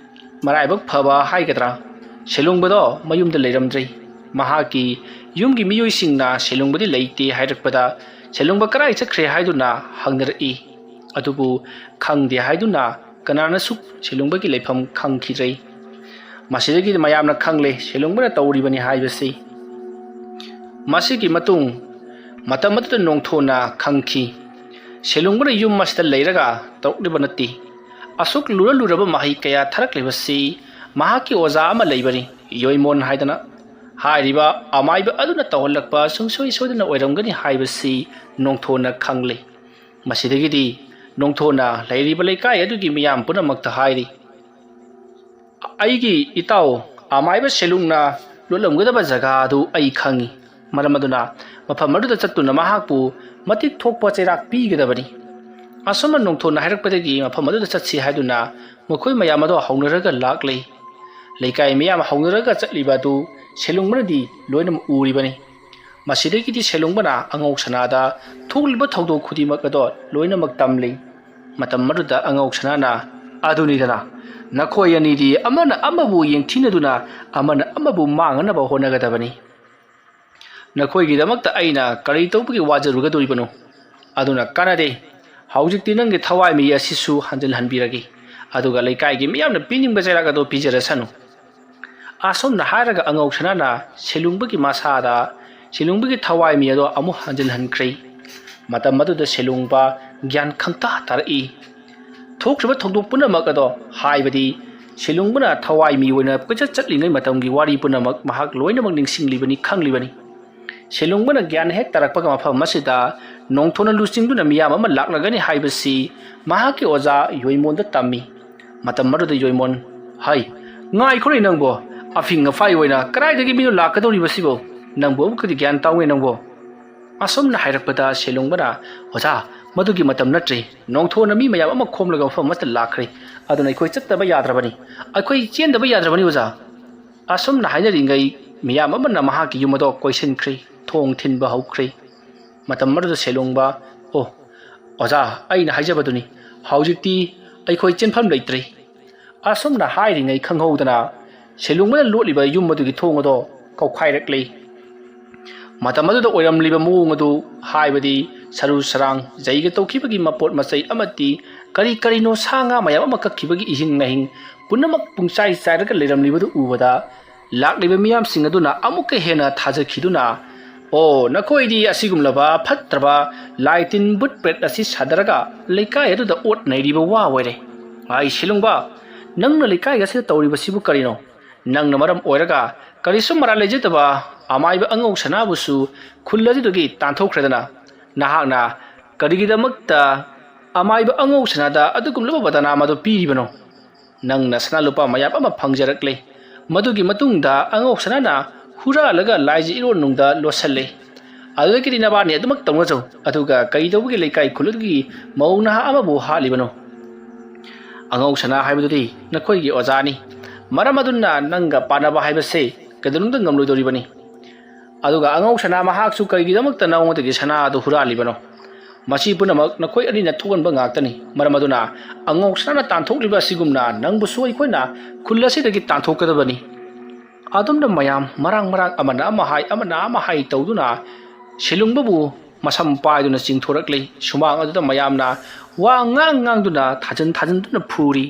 ꯃꯔꯥꯏꯕꯛ ꯐꯕ ꯍꯥꯏꯒꯗ꯭ꯔꯥ, ꯁꯦꯂꯨꯡꯕꯗꯣ ꯃꯌꯨꯝꯗ ꯂꯩꯔꯝꯗ꯭ꯔꯦ꯫ ꯃꯍꯥꯛꯀꯤ ꯌꯨꯝꯒꯤ ꯃꯤꯑꯣꯏꯁꯤꯡꯅ ꯁꯦꯂꯨꯡꯕꯗꯤ ꯂꯩꯇꯦ ꯍꯥꯏꯔꯛꯄꯗ, ꯁꯦꯂꯨꯡꯕ ꯀꯗꯥꯏ ꯆꯠꯈ꯭ꯔꯦ ꯍꯥꯏꯗꯨꯅ ꯍꯪꯅꯔꯛꯏ꯫ ꯑꯗꯨꯕꯨ ꯈꯪꯗꯦ ꯍꯥꯏꯗꯨꯅ ꯀꯅꯥꯅꯁꯨ ꯁꯦꯂꯨꯡꯕꯒꯤ ꯂꯩꯐꯝ ꯈꯪꯈꯤꯗ꯭ꯔꯦ꯫ ꯃꯁꯤꯗꯒꯤꯗꯤ ꯃꯌꯥꯝꯅ ꯈꯪꯂꯦ ꯁꯦꯂꯨꯡꯕꯅ ꯇꯧꯔꯤꯕꯅꯤ ꯍꯥꯏꯕꯁꯤ꯫ ꯃꯁꯤꯒꯤ ꯃꯇꯨꯡ ꯃꯇꯝ ꯑꯗꯨꯗ ꯅꯣꯡꯊꯣꯟꯅ ꯈꯪꯈꯤ, ꯁꯦꯂꯨꯡꯕꯅ ꯌꯨꯝ ꯑꯁꯤꯗ ꯂꯩꯔꯒ ꯇꯧꯔꯛꯂꯤꯕ ꯅꯠꯇꯦ꯫ ꯑꯁꯨꯛ ꯂꯨꯔ ꯂꯨꯔꯕ ꯃꯍꯩ ꯀꯌꯥ ꯊꯥꯔꯛꯂꯤꯕꯁꯤ ꯃꯍꯥꯛꯀꯤ ꯑꯣꯖꯥ ꯑꯃ ꯂꯩꯕꯅꯤ, ꯌꯣꯏꯃꯣꯟ ꯍꯥꯏꯗꯅ꯫ ꯍꯥꯏꯔꯤꯕ ꯑꯃꯥꯏꯕ ꯑꯗꯨꯅ ꯇꯧꯍꯜꯂꯛꯄ ꯁꯨꯡꯁꯣꯏ ꯁꯣꯏꯗꯅ ꯑꯣꯏꯔꯝꯒꯅꯤ ꯍꯥꯏꯕꯁꯤ ꯅꯣꯡꯊꯣꯟꯅ ꯈꯪꯂꯦ꯫ ꯃꯁꯤꯗꯒꯤꯗꯤ ꯅꯣꯡꯊꯣꯟꯅ ꯂꯩꯔꯤꯕ ꯂꯩꯀꯥꯏ ꯑꯗꯨꯒꯤ ꯃꯤꯌꯥꯝ ꯄꯨꯝꯅꯃꯛꯇ ꯍꯥꯏꯔꯤ, "ꯑꯩꯒꯤ ꯏꯇꯥꯎ ꯑꯃꯥꯏꯕ ꯁꯦꯂꯨꯡꯅ ꯂꯣꯠꯂꯝꯒꯗꯕ ꯖꯒꯥ ꯑꯗꯨ ꯑꯩ ꯈꯪꯏ꯫ ꯃꯔꯝ ꯑꯗꯨꯅ ꯃꯐꯝ ꯑꯗꯨꯗ ꯆꯠꯇꯨꯅ ꯃꯍꯥꯛꯄꯨ ꯃꯇꯤꯛ ꯊꯣꯛꯄ ꯆꯩꯔꯥꯛ ꯄꯤꯒꯗꯕꯅꯤ꯫" ꯑꯁꯨꯝꯅ ꯅꯣꯡꯊꯣꯟꯅ ꯍꯥꯏꯔꯛꯄꯗꯒꯤ ꯃꯐꯝ ꯑꯗꯨꯗ ꯆꯠꯁꯤ ꯍꯥꯏꯗꯨꯅ ꯃꯈꯣꯏ ꯃꯌꯥꯝ ꯑꯗꯣ ꯍꯧꯅꯔꯒ ꯂꯥꯛꯂꯤ꯫ ꯂꯩꯀꯥꯏ ꯃꯤꯌꯥꯝ ꯍꯧꯅꯔꯒ ꯆꯠꯂꯤꯕ ꯑꯗꯨ ꯁꯦꯂꯨꯡꯕꯅꯗꯤ ꯂꯣꯏꯅꯃꯛ ꯎꯔꯤꯕꯅꯤ꯫ ꯃꯁꯤꯗꯒꯤꯗꯤ ꯁꯦꯂꯨꯡꯕꯅ ꯑꯉꯧ ꯁꯅꯥꯗ ꯊꯣꯛꯂꯤꯕ ꯊꯧꯗꯣꯛ ꯈꯨꯗꯤꯡꯃꯛ ꯑꯗꯣ ꯂꯣꯏꯅꯃꯛ ꯇꯝꯂꯤ꯫ ꯃꯇꯝ ꯑꯗꯨꯗ ꯑꯉꯧ ꯁꯅꯥꯅ, "ꯑꯗꯨꯅꯤꯗꯅ, ꯅꯈꯣꯏ ꯑꯅꯤꯗꯤ ꯑꯃꯅ ꯑꯃꯕꯨ ꯌꯦꯡꯊꯤꯅꯗꯨꯅ ꯑꯃꯅ ꯑꯃꯕꯨ ꯃꯥꯡꯅꯅꯕ ꯍꯣꯠꯅꯒꯗꯕꯅꯤ꯫ ꯅꯈꯣꯏꯒꯤꯗꯃꯛꯇ ꯑꯩꯅ ꯀꯔꯤ ꯇꯧꯕꯒꯤ ꯋꯥꯖꯔꯨꯒꯗꯧꯔꯤꯕꯅꯣ? ꯑꯗꯨꯅ ꯀꯥꯟꯅꯗꯦ꯫ ꯍꯧꯖꯤꯛꯇꯤ ꯅꯪꯒꯤ ꯊꯋꯥꯏ ꯃꯤ ꯑꯁꯤꯁꯨ ꯍꯟꯖꯤꯜꯍꯟꯕꯤꯔꯒꯦ꯫ ꯑꯗꯨꯒ ꯂꯩꯀꯥꯏꯒꯤ ꯃꯤꯌꯥꯝꯅ ꯄꯤꯅꯤꯡꯕ ꯆꯩꯔꯥꯛ ꯑꯗꯨ ꯄꯤꯖꯔꯁꯅꯨ꯫" ꯑꯁꯨꯝꯅ ꯍꯥꯏꯔꯒ ꯑꯉꯧ ꯁꯅꯥꯅ ꯁꯦꯂꯨꯡꯕꯒꯤ ꯃꯁꯥꯗ ꯁꯦꯂꯨꯡꯕꯒꯤ ꯊꯋꯥꯏ ꯃꯤ ꯑꯗꯣ ꯑꯃꯨꯛ ꯍꯟꯖꯤꯜꯍꯟꯈ꯭ꯔꯦ꯫ ꯃꯇꯝ ꯑꯗꯨꯗ ꯁꯦꯂꯨꯡꯕ ꯒ꯭ꯌꯥꯟ ꯈꯪꯇꯥ ꯇꯥꯔꯛꯏ꯫ ꯊꯣꯛꯈ꯭ꯔꯤꯕ ꯊꯧꯗꯣꯛ ꯄꯨꯝꯅꯃꯛ ꯑꯗꯣ, ꯍꯥꯏꯕꯗꯤ ꯁꯦꯂꯨꯡꯕꯅ ꯊꯋꯥꯏ ꯃꯤ ꯑꯣꯏꯅ ꯀꯣꯏꯆꯠ ꯆꯠꯂꯤꯉꯩ ꯃꯇꯝꯒꯤ ꯋꯥꯔꯤ ꯄꯨꯝꯅꯃꯛ ꯃꯍꯥꯛ ꯂꯣꯏꯅꯃꯛ ꯅꯤꯡꯁꯤꯡꯂꯤꯕꯅꯤ, ꯈꯪꯂꯤꯕꯅꯤ꯫ ꯁꯦꯂꯨꯡꯕꯅ ꯒ꯭ꯌꯥꯟ ꯍꯦꯛ ꯇꯥꯔꯛꯄꯒ ꯃꯐꯝ ꯑꯁꯤꯗ ꯅꯣꯡꯊꯣꯟꯅ ꯂꯨꯆꯤꯡꯗꯨꯅ ꯃꯤꯌꯥꯝ ꯑꯃ ꯂꯥꯛꯂꯒꯅꯤ ꯍꯥꯏꯕꯁꯤ ꯃꯍꯥꯛꯀꯤ ꯑꯣꯖꯥ ꯌꯣꯏꯃꯣꯟꯗ ꯇꯝꯃꯤ꯫ ꯃꯇꯝ ꯑꯗꯨꯗ ꯌꯣꯏꯃꯣꯟ, "ꯍꯩ, ꯉꯥꯏꯈꯣꯅꯦ ꯅꯪꯕꯣ, ꯑꯐꯤꯡ ꯑꯐꯥꯏ ꯑꯣꯏꯅ ꯀꯗꯥꯏꯗꯒꯤ ꯃꯤꯅꯣ ꯂꯥꯛꯀꯗꯧꯔꯤꯕꯁꯤꯕꯣ? ꯅꯪꯕꯨ ꯑꯃꯨꯛꯀꯗꯤ ꯒ꯭ꯌꯥꯟ ꯇꯥꯎꯅꯦ ꯅꯪꯕꯣ?" ꯑꯁꯨꯝꯅ ꯍꯥꯏꯔꯛꯄꯗ ꯁꯦꯂꯨꯡꯕꯅ, "ꯑꯣꯖꯥ, ꯃꯗꯨꯒꯤ ꯃꯇꯝ ꯅꯠꯇ꯭ꯔꯦ꯫ ꯅꯣꯡꯊꯣꯟꯅ ꯃꯤ ꯃꯌꯥꯝ ꯑꯃ ꯈꯣꯝꯂꯒ ꯃꯐꯝ ꯑꯃꯠꯇ ꯂꯥꯛꯈ꯭ꯔꯦ꯫ ꯑꯗꯨꯅ ꯑꯩꯈꯣꯏ ꯆꯠꯇꯕ ꯌꯥꯗ꯭ꯔꯕꯅꯤ꯫ ꯑꯩꯈꯣꯏ ꯆꯦꯟꯗꯕ ꯌꯥꯗ꯭ꯔꯕꯅꯤ ꯑꯣꯖꯥ꯫" ꯑꯁꯨꯝꯅ ꯍꯥꯏꯅꯔꯤꯉꯩ ꯃꯤꯌꯥꯝ ꯑꯃꯅ ꯃꯍꯥꯛꯀꯤ ꯌꯨꯝ ꯑꯗꯣ ꯀꯣꯏꯁꯤꯟꯈ꯭ꯔꯦ, ꯊꯣꯡ ꯊꯤꯟꯕ ꯍꯧꯈ꯭ꯔꯦ꯫ ꯃꯇꯝ ꯑꯗꯨꯗ ꯁꯦꯂꯨꯡꯕ, "ꯑꯣ, ꯑꯣꯖꯥ, ꯑꯩꯅ ꯍꯥꯏꯖꯕꯗꯨꯅꯤ, ꯍꯧꯖꯤꯛꯇꯤ ꯑꯩꯈꯣꯏ ꯆꯦꯟꯐꯝ ꯂꯩꯇ꯭ꯔꯦ꯫" ꯑꯁꯨꯝꯅ ꯍꯥꯏꯔꯤꯉꯩ ꯈꯪꯍꯧꯗꯅ ꯁꯦꯂꯨꯡꯕꯅ ꯂꯣꯠꯂꯤꯕ ꯌꯨꯝ ꯑꯗꯨꯒꯤ ꯊꯣꯡ ꯑꯗꯣ ꯀꯧꯈꯥꯏꯔꯛꯂꯦ꯫ ꯃꯇꯝ ꯑꯗꯨꯗ ꯑꯣꯏꯔꯝꯂꯤꯕ ꯃꯑꯣꯡ ꯑꯗꯨ, ꯍꯥꯏꯕꯗꯤ ꯁꯔꯨ ꯁꯔꯥꯡ, ꯖꯩꯒ ꯇꯧꯈꯤꯕꯒꯤ ꯃꯄꯣꯠ ꯃꯆꯩ ꯑꯃꯗꯤ ꯀꯔꯤ ꯀꯔꯤꯅꯣ ꯁꯥ ꯉꯥ ꯃꯌꯥꯝ ꯑꯃ ꯀꯛꯈꯤꯕꯒꯤ ꯏꯍꯤꯡ ꯅꯥꯍꯤꯡ ꯄꯨꯝꯅꯃꯛ ꯄꯨꯡꯆꯥꯏ ꯆꯥꯏꯔꯒ ꯂꯩꯔꯝꯂꯤꯕꯗꯨ ꯎꯕꯗ, ꯂꯥꯛꯂꯤꯕ ꯃꯤꯌꯥꯝꯁꯤꯡ ꯑꯗꯨꯅ ꯑꯃꯨꯛꯀ ꯍꯦꯟꯅ ꯊꯥꯖꯈꯤꯗꯨꯅ, "ꯑꯣ, ꯅꯈꯣꯏꯗꯤ ꯑꯁꯤꯒꯨꯝꯂꯕ ꯐꯠꯇ꯭ꯔꯕ ꯂꯥꯏ ꯇꯤꯟ ꯕꯨꯠ ꯄ꯭ꯔꯦꯠ ꯑꯁꯤ ꯁꯥꯗꯔꯒ ꯂꯩꯀꯥꯏ ꯑꯗꯨꯗ ꯑꯣꯠ ꯅꯩꯔꯤꯕ ꯋꯥ ꯑꯣꯏꯔꯦ꯫ ꯑꯩ ꯁꯤꯂꯨꯡꯕ, ꯅꯪꯅ ꯂꯩꯀꯥꯏ ꯑꯁꯤꯗ ꯇꯧꯔꯤꯕꯁꯤꯕꯨ ꯀꯔꯤꯅꯣ? ꯅꯪꯅ ꯃꯔꯝ ꯑꯣꯏꯔꯒ ꯀꯔꯤꯁꯨ ꯃꯔꯥꯜ ꯂꯩꯖꯗꯕ ꯑꯃꯥꯏꯕ ꯑꯉꯧ ꯁꯅꯥꯕꯨꯁꯨ ꯈꯨꯜ ꯑꯗꯨꯗꯒꯤ ꯇꯥꯟꯊꯣꯛꯈ꯭ꯔꯦꯗꯅ꯫ ꯅꯍꯥꯛꯅ ꯀꯔꯤꯒꯤꯗꯃꯛꯇ ꯑꯃꯥꯏꯕ ꯑꯉꯧ ꯁꯅꯥꯗ ꯑꯗꯨꯒꯨꯝꯂꯕ ꯕꯗꯅꯥꯝ ꯑꯗꯨ ꯄꯤꯔꯤꯕꯅꯣ? ꯅꯪꯅ ꯁꯅꯥ ꯂꯨꯄꯥ ꯃꯌꯥꯝ ꯑꯃ ꯐꯪꯖꯔꯛꯂꯦ꯫ ꯃꯗꯨꯒꯤ ꯃꯇꯨꯡꯗ ꯑꯉꯧ ꯁꯅꯥꯅ ꯍꯨꯔꯥꯜꯂꯒ ꯂꯥꯏꯖ ꯏꯔꯣꯟ ꯅꯨꯡꯗ ꯂꯣꯠꯁꯜꯂꯦ꯫ ꯑꯗꯨꯗꯒꯤꯗꯤ ꯅꯕꯥꯅꯤ ꯑꯗꯨꯃꯛ ꯇꯧꯅꯖꯧ꯫ ꯑꯗꯨꯒ ꯀꯩꯗꯧꯕꯒꯤ ꯂꯩꯀꯥꯏ ꯈꯨꯜ ꯑꯗꯨꯒꯤ ꯃꯧ ꯅꯍꯥ ꯑꯃꯕꯨ ꯍꯥꯠꯂꯤꯕꯅꯣ?" "ꯑꯉꯧ ꯁꯅꯥ ꯍꯥꯏꯕꯗꯨꯗꯤ ꯅꯈꯣꯏꯒꯤ ꯑꯣꯖꯥꯅꯤ꯫ ꯃꯔꯝ ꯑꯗꯨꯅ ꯅꯪꯒ ꯄꯥꯟꯅꯕ ꯍꯥꯏꯕꯁꯦ ꯀꯩꯗꯧꯅꯨꯡꯗ ꯉꯝꯂꯣꯏꯗꯧꯔꯤꯕꯅꯤ꯫ ꯑꯗꯨꯒ ꯑꯉꯧ ꯁꯅꯥ ꯃꯍꯥꯛꯁꯨ ꯀꯔꯤꯒꯤꯗꯃꯛꯇ ꯅꯉꯣꯟꯗꯒꯤ ꯁꯅꯥ ꯑꯗꯨ ꯍꯨꯔꯥꯜꯂꯤꯕꯅꯣ? ꯃꯁꯤ ꯄꯨꯝꯅꯃꯛ ꯅꯈꯣꯏ ꯑꯅꯤꯅ ꯊꯣꯛꯍꯟꯕ ꯉꯥꯛꯇꯅꯤ꯫ ꯃꯔꯝ ꯑꯗꯨꯅ ꯑꯉꯧ ꯁꯅꯥꯅ ꯇꯥꯟꯊꯣꯛꯂꯤꯕ ꯑꯁꯤꯒꯨꯝꯅ ꯅꯪꯕꯨꯁꯨ ꯑꯩꯈꯣꯏꯅ ꯈꯨꯜ ꯑꯁꯤꯗꯒꯤ ꯇꯥꯟꯊꯣꯛꯀꯗꯕꯅꯤ꯫" ꯑꯗꯨꯝꯅ ꯃꯌꯥꯝ ꯃꯔꯥꯡ ꯃꯔꯥꯡ ꯑꯃꯅ ꯑꯃ ꯍꯥꯏ, ꯑꯃꯅ ꯑꯃ ꯍꯥꯏ ꯇꯧꯗꯨꯅ ꯁꯤꯂꯨꯡꯕꯕꯨ ꯃꯁꯝ ꯄꯥꯏꯗꯨꯅ ꯆꯤꯡꯊꯣꯔꯛꯂꯤ꯫ ꯁꯨꯃꯥꯡ ꯑꯗꯨꯗ ꯃꯌꯥꯝꯅ ꯋꯥ ꯉꯥꯡ ꯉꯥꯡꯗꯨꯅ ꯊꯥꯖꯤꯟ ꯊꯥꯖꯤꯟꯗꯨꯅ ꯐꯨꯔꯤ꯫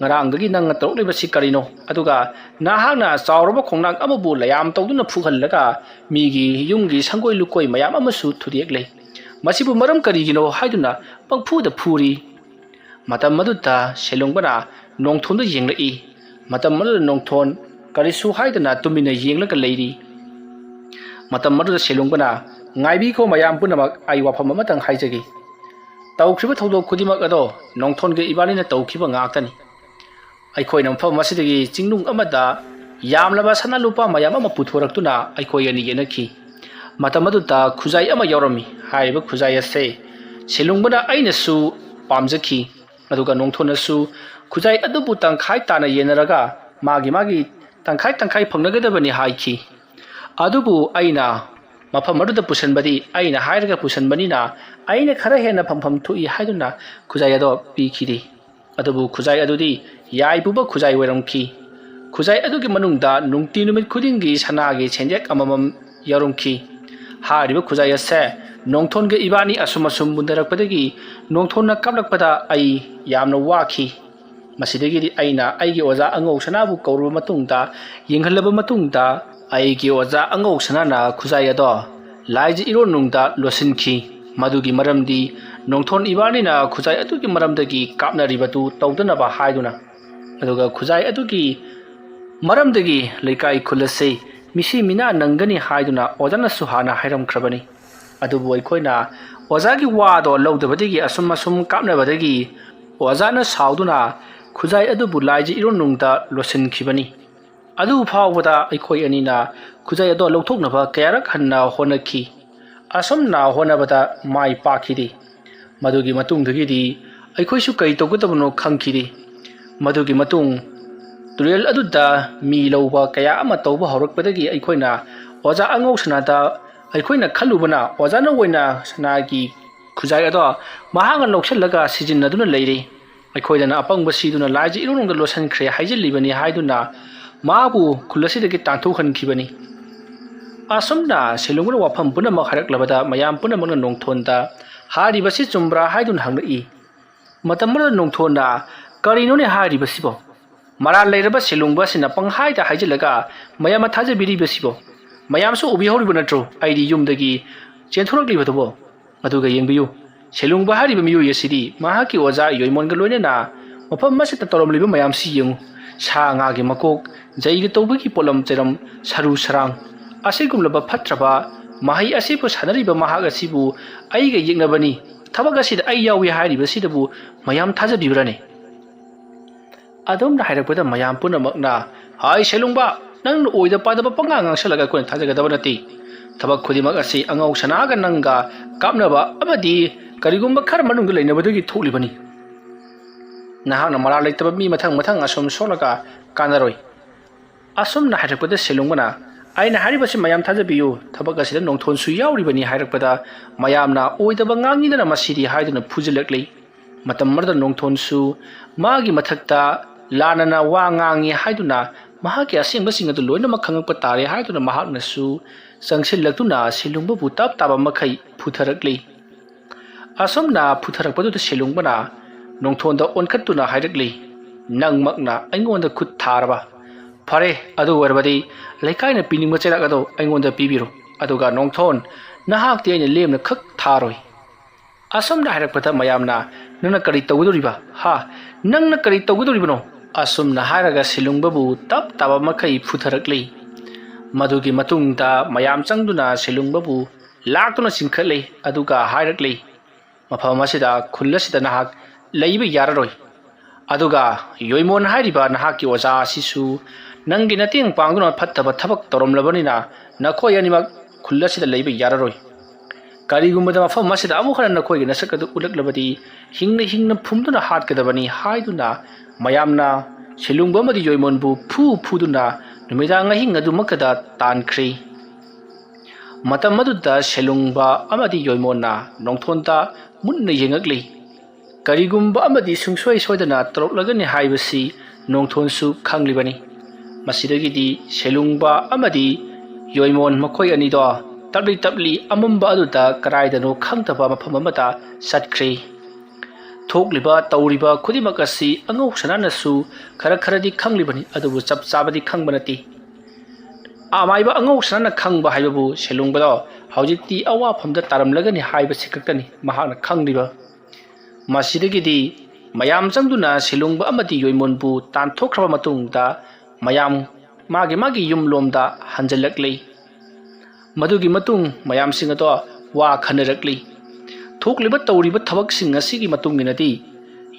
"ꯉꯔꯥꯡꯗꯒꯤ ꯅꯪꯅ ꯇꯧꯔꯛꯂꯤꯕꯁꯤ ꯀꯔꯤꯅꯣ? ꯑꯗꯨꯒ ꯅꯍꯥꯛꯅ ꯆꯥꯎꯔꯕ ꯈꯣꯡꯅꯥꯡ ꯑꯃꯕꯨ ꯂꯌꯥꯝ ꯇꯧꯗꯨꯅ ꯐꯨꯍꯜꯂꯒ ꯃꯤꯒꯤ ꯌꯨꯝꯒꯤ ꯁꯪꯒꯣꯏ ꯂꯨꯀꯣꯏ ꯃꯌꯥꯝ ꯑꯃꯁꯨ ꯊꯨꯗꯦꯛꯂꯦ꯫ ꯃꯁꯤꯕꯨ ꯃꯔꯝ ꯀꯔꯤꯒꯤꯅꯣ ꯍꯥꯏꯗꯨꯅ ꯄꯪꯐꯨꯗ ꯐꯨꯔꯤ꯫" ꯃꯇꯝ ꯑꯗꯨꯗ ꯁꯦꯂꯨꯡꯕꯅ ꯅꯣꯡꯊꯣꯟꯗ ꯌꯦꯡꯂꯛꯏ꯫ ꯃꯇꯝ ꯑꯗꯨꯗ ꯅꯣꯡꯊꯣꯟ ꯀꯔꯤꯁꯨ ꯍꯥꯏꯗꯅ ꯇꯨꯃꯤꯟꯅ ꯌꯦꯡꯂꯒ ꯂꯩꯔꯤ꯫ ꯃꯇꯝ ꯑꯗꯨꯗ ꯁꯦꯂꯨꯡꯕꯅ, "ꯉꯥꯏꯕꯤꯈꯣ ꯃꯌꯥꯝ ꯄꯨꯝꯅꯃꯛ, ꯑꯩ ꯋꯥꯐꯝ ꯑꯃꯇꯪ ꯍꯥꯏꯖꯒꯦ꯫ ꯇꯧꯈ꯭ꯔꯤꯕ ꯊꯧꯗꯣꯛ ꯈꯨꯗꯤꯡꯃꯛ ꯑꯗꯣ ꯅꯣꯡꯊꯣꯟꯒ ꯏꯕꯥꯅꯤꯅ ꯇꯧꯈꯤꯕ ꯉꯥꯛꯇꯅꯤ꯫ ꯑꯩꯈꯣꯏꯅ ꯃꯐꯝ ꯑꯁꯤꯗꯒꯤ ꯆꯤꯡꯅꯨꯡ ꯑꯃꯗ ꯌꯥꯝꯂꯕ ꯁꯅꯥ ꯂꯨꯄꯥ ꯃꯌꯥꯝ ꯑꯃ ꯄꯨꯊꯣꯔꯛꯇꯨꯅ ꯑꯩꯈꯣꯏ ꯑꯅꯤ ꯌꯦꯟꯅꯈꯤ꯫ ꯃꯇꯝ ꯑꯗꯨꯗ ꯈꯨꯖꯥꯏ ꯑꯃ ꯌꯥꯎꯔꯝꯃꯤ꯫ ꯍꯥꯏꯔꯤꯕ ꯈꯨꯖꯥꯏ ꯑꯁꯦ ꯁꯦꯂꯨꯡꯕꯅ ꯑꯩꯅꯁꯨ ꯄꯥꯝꯖꯈꯤ, ꯑꯗꯨꯒ ꯅꯣꯡꯊꯣꯟꯅꯁꯨ ꯈꯨꯖꯥꯏ ꯑꯗꯨꯕꯨ ꯇꯪꯈꯥꯏ ꯇꯥꯅ ꯌꯦꯟꯅꯔꯒ ꯃꯥꯒꯤ ꯃꯥꯒꯤ ꯇꯪꯈꯥꯏ ꯇꯪꯈꯥꯏ ꯐꯪꯅꯒꯗꯕꯅꯤ ꯍꯥꯏꯈꯤ꯫ ꯑꯗꯨꯕꯨ ꯑꯩꯅ ꯃꯐꯝ ꯑꯗꯨꯗ ꯄꯨꯁꯤꯟꯕꯗꯤ ꯑꯩꯅ ꯍꯥꯏꯔꯒ ꯄꯨꯁꯤꯟꯕꯅꯤꯅ ꯑꯩꯅ ꯈꯔ ꯍꯦꯟꯅ ꯐꯪꯐꯝ ꯊꯣꯛꯏ ꯍꯥꯏꯗꯨꯅ ꯈꯨꯖꯥꯏ ꯑꯗꯣ ꯄꯤꯈꯤꯗꯦ꯫ ꯑꯗꯨꯕꯨ ꯈꯨꯖꯥꯏ ꯑꯗꯨꯗꯤ ꯌꯥꯏ ꯄꯨꯕ ꯈꯨꯖꯥꯏ ꯑꯣꯏꯔꯝꯈꯤ꯫ ꯈꯨꯖꯥꯏ ꯑꯗꯨꯒꯤ ꯃꯅꯨꯡꯗ ꯅꯨꯡꯇꯤ ꯅꯨꯃꯤꯠ ꯈꯨꯗꯤꯡꯒꯤ ꯁꯅꯥꯒꯤ ꯁꯦꯟꯖꯦꯛ ꯑꯃꯃꯝ ꯌꯥꯎꯔꯝꯈꯤ꯫ ꯍꯥꯏꯔꯤꯕ ꯈꯨꯖꯥꯏ ꯑꯁꯦ ꯅꯣꯡꯊꯣꯟꯒ ꯏꯕꯥꯅꯤ ꯑꯁꯨꯝ ꯑꯁꯨꯝ ꯃꯨꯟꯅꯔꯛꯄꯗꯒꯤ ꯅꯣꯡꯊꯣꯟꯅ ꯀꯥꯞꯂꯛꯄꯗ ꯑꯩ ꯌꯥꯝꯅ ꯋꯥꯈꯤ꯫ ꯃꯁꯤꯗꯒꯤꯗꯤ ꯑꯩꯅ ꯑꯩꯒꯤ ꯑꯣꯖꯥ ꯑꯉꯧ ꯁꯅꯥꯕꯨ ꯀꯧꯔꯕ ꯃꯇꯨꯡꯗ, ꯌꯦꯡꯍꯜꯂꯕ ꯃꯇꯨꯡꯗ, ꯑꯩꯒꯤ ꯑꯣꯖꯥ ꯑꯉꯧ ꯁꯅꯥꯅ ꯈꯨꯖꯥꯏ ꯑꯗꯣ ꯂꯥꯏꯖ ꯏꯔꯣꯟꯅꯨꯡꯗ ꯂꯣꯠꯁꯤꯟꯈꯤ꯫ ꯃꯗꯨꯒꯤ ꯃꯔꯝꯗꯤ ꯅꯣꯡꯊꯣꯟ ꯏꯕꯥꯅꯤꯅ ꯈꯨꯖꯥꯏ ꯑꯗꯨꯒꯤ ꯃꯔꯝꯗꯒꯤ ꯀꯥꯞꯅꯔꯤꯕꯗꯨ ꯇꯧꯗꯅꯕ ꯍꯥꯏꯗꯨꯅ, ꯑꯗꯨꯒ ꯈꯨꯖꯥꯏ ꯑꯗꯨꯒꯤ ꯃꯔꯝꯗꯒꯤ ꯂꯩꯀꯥꯏ ꯈꯨꯜ ꯑꯁꯤ ꯃꯤꯁꯤ ꯃꯤꯅꯥ ꯅꯪꯒꯅꯤ ꯍꯥꯏꯗꯨꯅ ꯑꯣꯖꯥꯅꯁꯨ ꯍꯥꯟꯅ ꯍꯥꯏꯔꯝꯈ꯭ꯔꯕꯅꯤ꯫ ꯑꯗꯨꯕꯨ ꯑꯩꯈꯣꯏꯅ ꯑꯣꯖꯥꯒꯤ ꯋꯥꯗꯣ ꯂꯧꯗꯕꯗꯒꯤ ꯑꯁꯨꯝ ꯑꯁꯨꯝ ꯀꯥꯞꯅꯕꯗꯒꯤ ꯑꯣꯖꯥꯅ ꯁꯥꯎꯗꯨꯅ ꯈꯨꯖꯥꯏ ꯑꯗꯨꯕꯨ ꯂꯥꯏꯖ ꯏꯔꯣꯟꯅꯨꯡꯗ ꯂꯣꯠꯁꯤꯟꯈꯤꯕꯅꯤ꯫ ꯑꯗꯨ ꯐꯥꯎꯕꯗ ꯑꯩꯈꯣꯏ ꯑꯅꯤꯅ ꯈꯨꯖꯥꯏ ꯑꯗꯣ ꯂꯧꯊꯣꯛꯅꯕ ꯀꯌꯥꯔꯛ ꯍꯟꯅ ꯍꯣꯠꯅꯈꯤ꯫ ꯑꯁꯨꯝꯅ ꯍꯣꯠꯅꯕꯗ ꯃꯥꯏ ꯄꯥꯛꯈꯤꯗꯦ꯫ ꯃꯗꯨꯒꯤ ꯃꯇꯨꯡꯗꯒꯤꯗꯤ ꯑꯩꯈꯣꯏꯁꯨ ꯀꯔꯤ ꯇꯧꯒꯗꯕꯅꯣ ꯈꯪꯈꯤꯗꯦ꯫ ꯃꯗꯨꯒꯤ ꯃꯇꯨꯡ ꯇꯨꯔꯦꯜ ꯑꯗꯨꯗ ꯃꯤ ꯂꯧꯕ ꯀꯌꯥ ꯑꯃ ꯇꯧꯕ ꯍꯧꯔꯛꯄꯗꯒꯤ ꯑꯩꯈꯣꯏꯅ ꯑꯣꯖꯥ ꯑꯉꯧ ꯁꯅꯥꯗ, ꯑꯩꯈꯣꯏꯅ ꯈꯜꯂꯨꯕꯅ ꯑꯣꯖꯥꯅ ꯑꯣꯏꯅ ꯁꯅꯥꯒꯤ ꯈꯨꯖꯥꯏ ꯑꯗꯣ ꯃꯍꯥꯛꯅ ꯂꯧꯁꯤꯜꯂꯒ ꯁꯤꯖꯤꯟꯅꯗꯨꯅ ꯂꯩꯔꯦ꯫ ꯑꯩꯈꯣꯏꯗꯅ ꯑꯄꯪꯕ ꯁꯤꯗꯨꯅ ꯂꯥꯏꯖ ꯏꯔꯣꯟꯅꯨꯡꯗ ꯂꯣꯠꯁꯤꯟꯈ꯭ꯔꯦ ꯍꯥꯏꯖꯤꯜꯂꯤꯕꯅꯤ ꯍꯥꯏꯗꯨꯅ ꯃꯍꯥꯛꯄꯨ ꯈꯨꯜ ꯑꯁꯤꯗꯒꯤ ꯇꯥꯟꯊꯣꯛꯍꯟꯈꯤꯕꯅꯤ꯫ ꯑꯁꯨꯝꯅ ꯁꯦꯂꯨꯡꯕꯅ ꯋꯥꯐꯝ ꯄꯨꯝꯅꯃꯛ ꯍꯥꯏꯔꯛꯂꯕꯗ ꯃꯌꯥꯝ ꯄꯨꯝꯅꯃꯛꯅ ꯅꯣꯡꯊꯣꯟꯗ ꯍꯥꯏꯔꯤꯕꯁꯤ ꯆꯨꯝꯕ꯭ꯔꯥ ꯍꯥꯏꯗꯨꯅ ꯍꯪꯂꯛꯏ꯫ ꯃꯇꯝ ꯑꯗꯨꯗ ꯅꯣꯡꯊꯣꯟꯅ, "ꯀꯔꯤꯅꯣꯅꯦ ꯍꯥꯏꯔꯤꯕꯁꯤꯕꯣ? ꯃꯔꯥꯜ ꯂꯩꯔꯕ ꯁꯦꯂꯨꯡꯕ ꯑꯁꯤꯅ ꯄꯪꯍꯥꯏꯗ ꯍꯥꯏꯖꯤꯜꯂꯒ ꯃꯌꯥꯝꯅ ꯊꯥꯖꯕꯤꯔꯤꯕꯁꯤꯕꯣ? ꯃꯌꯥꯝꯁꯨ ꯎꯕꯤꯍꯧꯔꯤꯕ ꯅꯠꯇ꯭ꯔꯣ ꯑꯩꯗꯤ ꯌꯨꯝꯗꯒꯤ ꯆꯦꯟꯊꯣꯔꯛꯂꯤꯕꯗꯨꯕꯣ? ꯑꯗꯨꯒ ꯌꯦꯡꯕꯤꯌꯨ, ꯁꯦꯂꯨꯡꯕ ꯍꯥꯏꯔꯤꯕ ꯃꯤꯑꯣꯏ ꯑꯁꯤꯗꯤ ꯃꯍꯥꯛꯀꯤ ꯑꯣꯖꯥ ꯌꯣꯏꯃꯣꯟꯒ ꯂꯣꯏꯅꯅ ꯃꯐꯝ ꯑꯁꯤꯗ ꯇꯧꯔꯝꯂꯤꯕ ꯃꯌꯥꯝꯁꯤ ꯌꯦꯡꯉꯨ꯫ ꯁꯥ ꯉꯥꯒꯤ ꯃꯀꯣꯛ, ꯖꯩꯒ ꯇꯧꯕꯒꯤ ꯄꯣꯠꯂꯝ ꯆꯩꯔꯝ, ꯁꯔꯨ ꯁꯔꯥꯡ, ꯑꯁꯤꯒꯨꯝꯂꯕ ꯐꯠꯇ꯭ꯔꯕ ꯃꯍꯩ ꯑꯁꯤꯕꯨ ꯁꯥꯟꯅꯔꯤꯕ ꯃꯍꯥꯛ ꯑꯁꯤꯕꯨ ꯑꯩꯒ ꯌꯦꯛꯅꯕꯅꯤ꯫ ꯊꯕꯛ ꯑꯁꯤꯗ ꯑꯩ ꯌꯥꯎꯏ ꯍꯥꯏꯔꯤꯕꯁꯤꯗꯕꯨ ꯃꯌꯥꯝ ꯊꯥꯖꯕꯤꯕ꯭ꯔꯅꯦ? ꯑꯗꯨꯝꯅ ꯍꯥꯏꯔꯛꯄꯗ ꯃꯌꯥꯝ ꯄꯨꯝꯅꯃꯛꯅ, "ꯍꯥꯏ ꯁꯦꯂꯨꯡꯕ, ꯅꯪꯅ ꯑꯣꯏꯗ ꯄꯥꯗꯕ ꯄꯉꯥꯡ ꯉꯥꯡꯁꯜꯂꯒ ꯑꯩꯈꯣꯏꯅ ꯊꯥꯖꯒꯗꯕ ꯅꯠꯇꯦ꯫ ꯊꯕꯛ ꯈꯨꯗꯤꯡꯃꯛ ꯑꯁꯤ ꯑꯉꯧ ꯁꯅꯥꯒ ꯅꯪꯒ ꯀꯥꯞꯅꯕ ꯑꯃꯗꯤ ꯀꯔꯤꯒꯨꯝꯕ ꯈꯔ ꯃꯅꯨꯡꯗ ꯂꯩꯅꯕꯗꯒꯤ ꯊꯣꯛꯂꯤꯕꯅꯤ꯫ ꯅꯍꯥꯛꯅ ꯃꯔꯥꯜ ꯂꯩꯇꯕ ꯃꯤ ꯃꯊꯪ ꯃꯊꯪ ꯑꯁꯨꯝ ꯁꯣꯛꯂꯒ ꯀꯥꯟꯅꯔꯣꯏ꯫" ꯑꯁꯨꯝꯅ ꯍꯥꯏꯔꯛꯄꯗ ꯁꯦꯂꯨꯡꯕꯅ, "ꯑꯩꯅ ꯍꯥꯏꯔꯤꯕꯁꯤ ꯃꯌꯥꯝ ꯊꯥꯖꯕꯤꯌꯨ, ꯊꯕꯛ ꯑꯁꯤꯗ ꯅꯣꯡꯊꯣꯟꯁꯨ ꯌꯥꯎꯔꯤꯕꯅꯤ" ꯍꯥꯏꯔꯛꯄꯗ ꯃꯌꯥꯝꯅ ꯑꯣꯏꯗꯕ ꯉꯥꯡꯉꯤꯗꯅ ꯃꯁꯤꯗꯤ ꯍꯥꯏꯗꯨꯅ ꯐꯨꯖꯤꯜꯂꯛꯂꯤ꯫ ꯃꯇꯝ ꯑꯃꯗ ꯅꯣꯡꯊꯣꯟꯁꯨ ꯃꯥꯒꯤ ꯃꯊꯛꯇ ꯂꯥꯟꯅꯅ ꯋꯥ ꯉꯥꯡꯉꯤ ꯍꯥꯏꯗꯨꯅ ꯃꯍꯥꯛꯀꯤ ꯑꯁꯦꯡꯕꯁꯤꯡ ꯑꯗꯨ ꯂꯣꯏꯅꯃꯛ ꯈꯪꯉꯛꯄ ꯇꯥꯔꯦ ꯍꯥꯏꯗꯨꯅ ꯃꯍꯥꯛꯅꯁꯨ ꯆꯪꯁꯤꯜꯂꯛꯇꯨꯅ ꯁꯦꯂꯨꯡꯕꯕꯨ ꯇꯞ ꯇꯥꯕ ꯃꯈꯩ ꯐꯨꯊꯔꯛꯂꯤ꯫ ꯑꯁꯨꯝꯅ ꯐꯨꯊꯔꯛꯄꯗꯨꯗ ꯁꯦꯂꯨꯡꯕꯅ ꯅꯣꯡꯊꯣꯟꯗ ꯑꯣꯟꯈꯠꯇꯨꯅ ꯍꯥꯏꯔꯛꯂꯤ, "ꯅꯪꯃꯛꯅ ꯑꯩꯉꯣꯟꯗ ꯈꯨꯠ ꯊꯥꯔꯕ? ꯐꯔꯦ, ꯑꯗꯨ ꯑꯣꯏꯔꯕꯗꯤ ꯂꯩꯀꯥꯏꯅ ꯄꯤꯅꯤꯡꯕ ꯆꯩꯔꯥꯛ ꯑꯗꯨ ꯑꯩꯉꯣꯟꯗ ꯄꯤꯕꯤꯔꯣ꯫ ꯑꯗꯨꯒ ꯅꯣꯡꯊꯣꯟ, ꯅꯍꯥꯛꯇꯤ ꯑꯩꯅ ꯂꯦꯝꯅ ꯈꯛ ꯊꯥꯔꯣꯏ꯫" ꯑꯁꯨꯝꯅ ꯍꯥꯏꯔꯛꯄꯗ ꯃꯌꯥꯝꯅ, "ꯅꯪꯅ ꯀꯔꯤ ꯇꯧꯒꯗꯧꯔꯤꯕ? ꯍꯥ? ꯅꯪꯅ ꯀꯔꯤ ꯇꯧꯒꯗꯧꯔꯤꯕꯅꯣ?" ꯑꯁꯨꯝꯅ ꯍꯥꯏꯔꯒ ꯁꯦꯂꯨꯡꯕꯕꯨ ꯇꯞ ꯇꯥꯕ ꯃꯈꯩ ꯐꯨꯊꯔꯛꯂꯤ꯫ ꯃꯗꯨꯒꯤ ꯃꯇꯨꯡꯗ ꯃꯌꯥꯝ ꯆꯪꯗꯨꯅ ꯁꯦꯂꯨꯡꯕꯕꯨ ꯂꯥꯛꯇꯨꯅ ꯆꯤꯡꯈꯠꯂꯤ, ꯑꯗꯨꯒ ꯍꯥꯏꯔꯛꯂꯤ, "ꯃꯐꯝ ꯑꯁꯤꯗ, ꯈꯨꯜ ꯑꯁꯤꯗ ꯅꯍꯥꯛ ꯂꯩꯕ ꯌꯥꯔꯔꯣꯏ꯫ ꯑꯗꯨꯒ ꯌꯣꯏꯃꯣꯟ ꯍꯥꯏꯔꯤꯕ ꯅꯍꯥꯛꯀꯤ ꯑꯣꯖꯥ ꯑꯁꯤꯁꯨ ꯅꯪꯒꯤ ꯃꯇꯦꯡ ꯄꯥꯡꯗꯨꯅ ꯐꯠꯇꯕ ꯊꯕꯛ ꯇꯧꯔꯝꯂꯕꯅꯤꯅ ꯅꯈꯣꯏ ꯑꯅꯤꯃꯛ ꯈꯨꯜ ꯑꯁꯤꯗ ꯂꯩꯕ ꯌꯥꯔꯔꯣꯏ꯫ ꯀꯔꯤꯒꯨꯝꯕꯗ ꯃꯐꯝ ꯑꯁꯤꯗ ꯑꯃꯨꯛ ꯍꯟꯅ ꯅꯈꯣꯏꯒꯤ ꯅꯁꯛ ꯑꯗꯨ ꯎꯠꯂꯛꯂꯕꯗꯤ ꯍꯤꯡꯅ ꯍꯤꯡꯅ ꯐꯨꯝꯗꯨꯅ ꯍꯥꯠꯀꯗꯕꯅꯤ" ꯍꯥꯏꯗꯨꯅ ꯃꯌꯥꯝꯅ ꯁꯦꯂꯨꯡꯕ ꯑꯃꯗꯤ ꯌꯣꯏꯃꯣꯟꯕꯨ ꯐꯨ ꯐꯨꯗꯨꯅ ꯅꯨꯃꯤꯗꯥꯡ ꯑꯍꯤꯡ ꯑꯗꯨꯃꯛꯇꯗ ꯇꯥꯟꯈ꯭ꯔꯤ꯫ ꯃꯇꯝ ꯑꯗꯨꯗ ꯁꯦꯂꯨꯡꯕ ꯑꯃꯗꯤ ꯌꯣꯏꯃꯣꯟꯅ ꯅꯣꯡꯊꯣꯟꯗ ꯃꯨꯟꯅ ꯌꯦꯡꯉꯛꯂꯤ꯫ ꯀꯔꯤꯒꯨꯝꯕ ꯑꯃꯗꯤ ꯁꯨꯡꯁꯣꯏ ꯁꯣꯏꯗꯅ ꯇꯧꯔꯛꯂꯒꯅꯤ ꯍꯥꯏꯕꯁꯤ ꯅꯣꯡꯊꯣꯟꯁꯨ ꯈꯪꯂꯤꯕꯅꯤ꯫ ꯃꯁꯤꯗꯒꯤꯗꯤ ꯁꯦꯂꯨꯡꯕ ꯑꯃꯗꯤ ꯌꯣꯏꯃꯣꯟ ꯃꯈꯣꯏ ꯑꯅꯤꯗꯣ ꯇꯞꯂꯤ ꯇꯞꯂꯤ ꯑꯃꯝꯕ ꯑꯗꯨꯗ ꯀꯗꯥꯏꯗꯅꯣ ꯈꯪꯗꯕ ꯃꯐꯝ ꯑꯃꯗ ꯆꯠꯈ꯭ꯔꯦ꯫ ꯊꯣꯛꯂꯤꯕ ꯇꯧꯔꯤꯕ ꯈꯨꯗꯤꯡꯃꯛ ꯑꯁꯤ ꯑꯉꯧ ꯁꯅꯥꯅꯁꯨ ꯈꯔ ꯈꯔꯗꯤ ꯈꯪꯂꯤꯕꯅꯤ, ꯑꯗꯨꯕꯨ ꯆꯞ ꯆꯥꯕꯗꯤ ꯈꯪꯕ ꯅꯠꯇꯦ꯫ ꯑꯃꯥꯏꯕ ꯑꯉꯧ ꯁꯅꯥꯅ ꯈꯪꯕ ꯍꯥꯏꯕꯕꯨ ꯁꯦꯂꯨꯡꯕꯗꯣ ꯍꯧꯖꯤꯛꯇꯤ ꯑꯋꯥꯐꯝꯗ ꯇꯥꯔꯝꯂꯒꯅꯤ ꯍꯥꯏꯕꯁꯤ ꯈꯛꯇꯅꯤ ꯃꯍꯥꯛꯅ ꯈꯪꯂꯤꯕ꯫ ꯃꯁꯤꯗꯒꯤꯗꯤ ꯃꯌꯥꯝ ꯆꯪꯗꯨꯅ ꯁꯦꯂꯨꯡꯕ ꯑꯃꯗꯤ ꯌꯣꯏꯃꯣꯟꯕꯨ ꯇꯥꯟꯊꯣꯛꯈ꯭ꯔꯕ ꯃꯇꯨꯡꯗ ꯃꯌꯥꯝ ꯃꯥꯒꯤ ꯃꯥꯒꯤ ꯌꯨꯝꯂꯣꯝꯗ ꯍꯟꯖꯜꯂꯛꯂꯤ꯫ ꯃꯗꯨꯒꯤ ꯃꯇꯨꯡ ꯃꯌꯥꯝꯁꯤꯡ ꯑꯗꯣ ꯋꯥ ꯈꯟꯅꯔꯛꯂꯤ꯫ ꯊꯣꯛꯂꯤꯕ ꯇꯧꯔꯤꯕ ꯊꯕꯛꯁꯤꯡ ꯑꯁꯤꯒꯤ ꯃꯇꯨꯡ ꯏꯟꯅꯗꯤ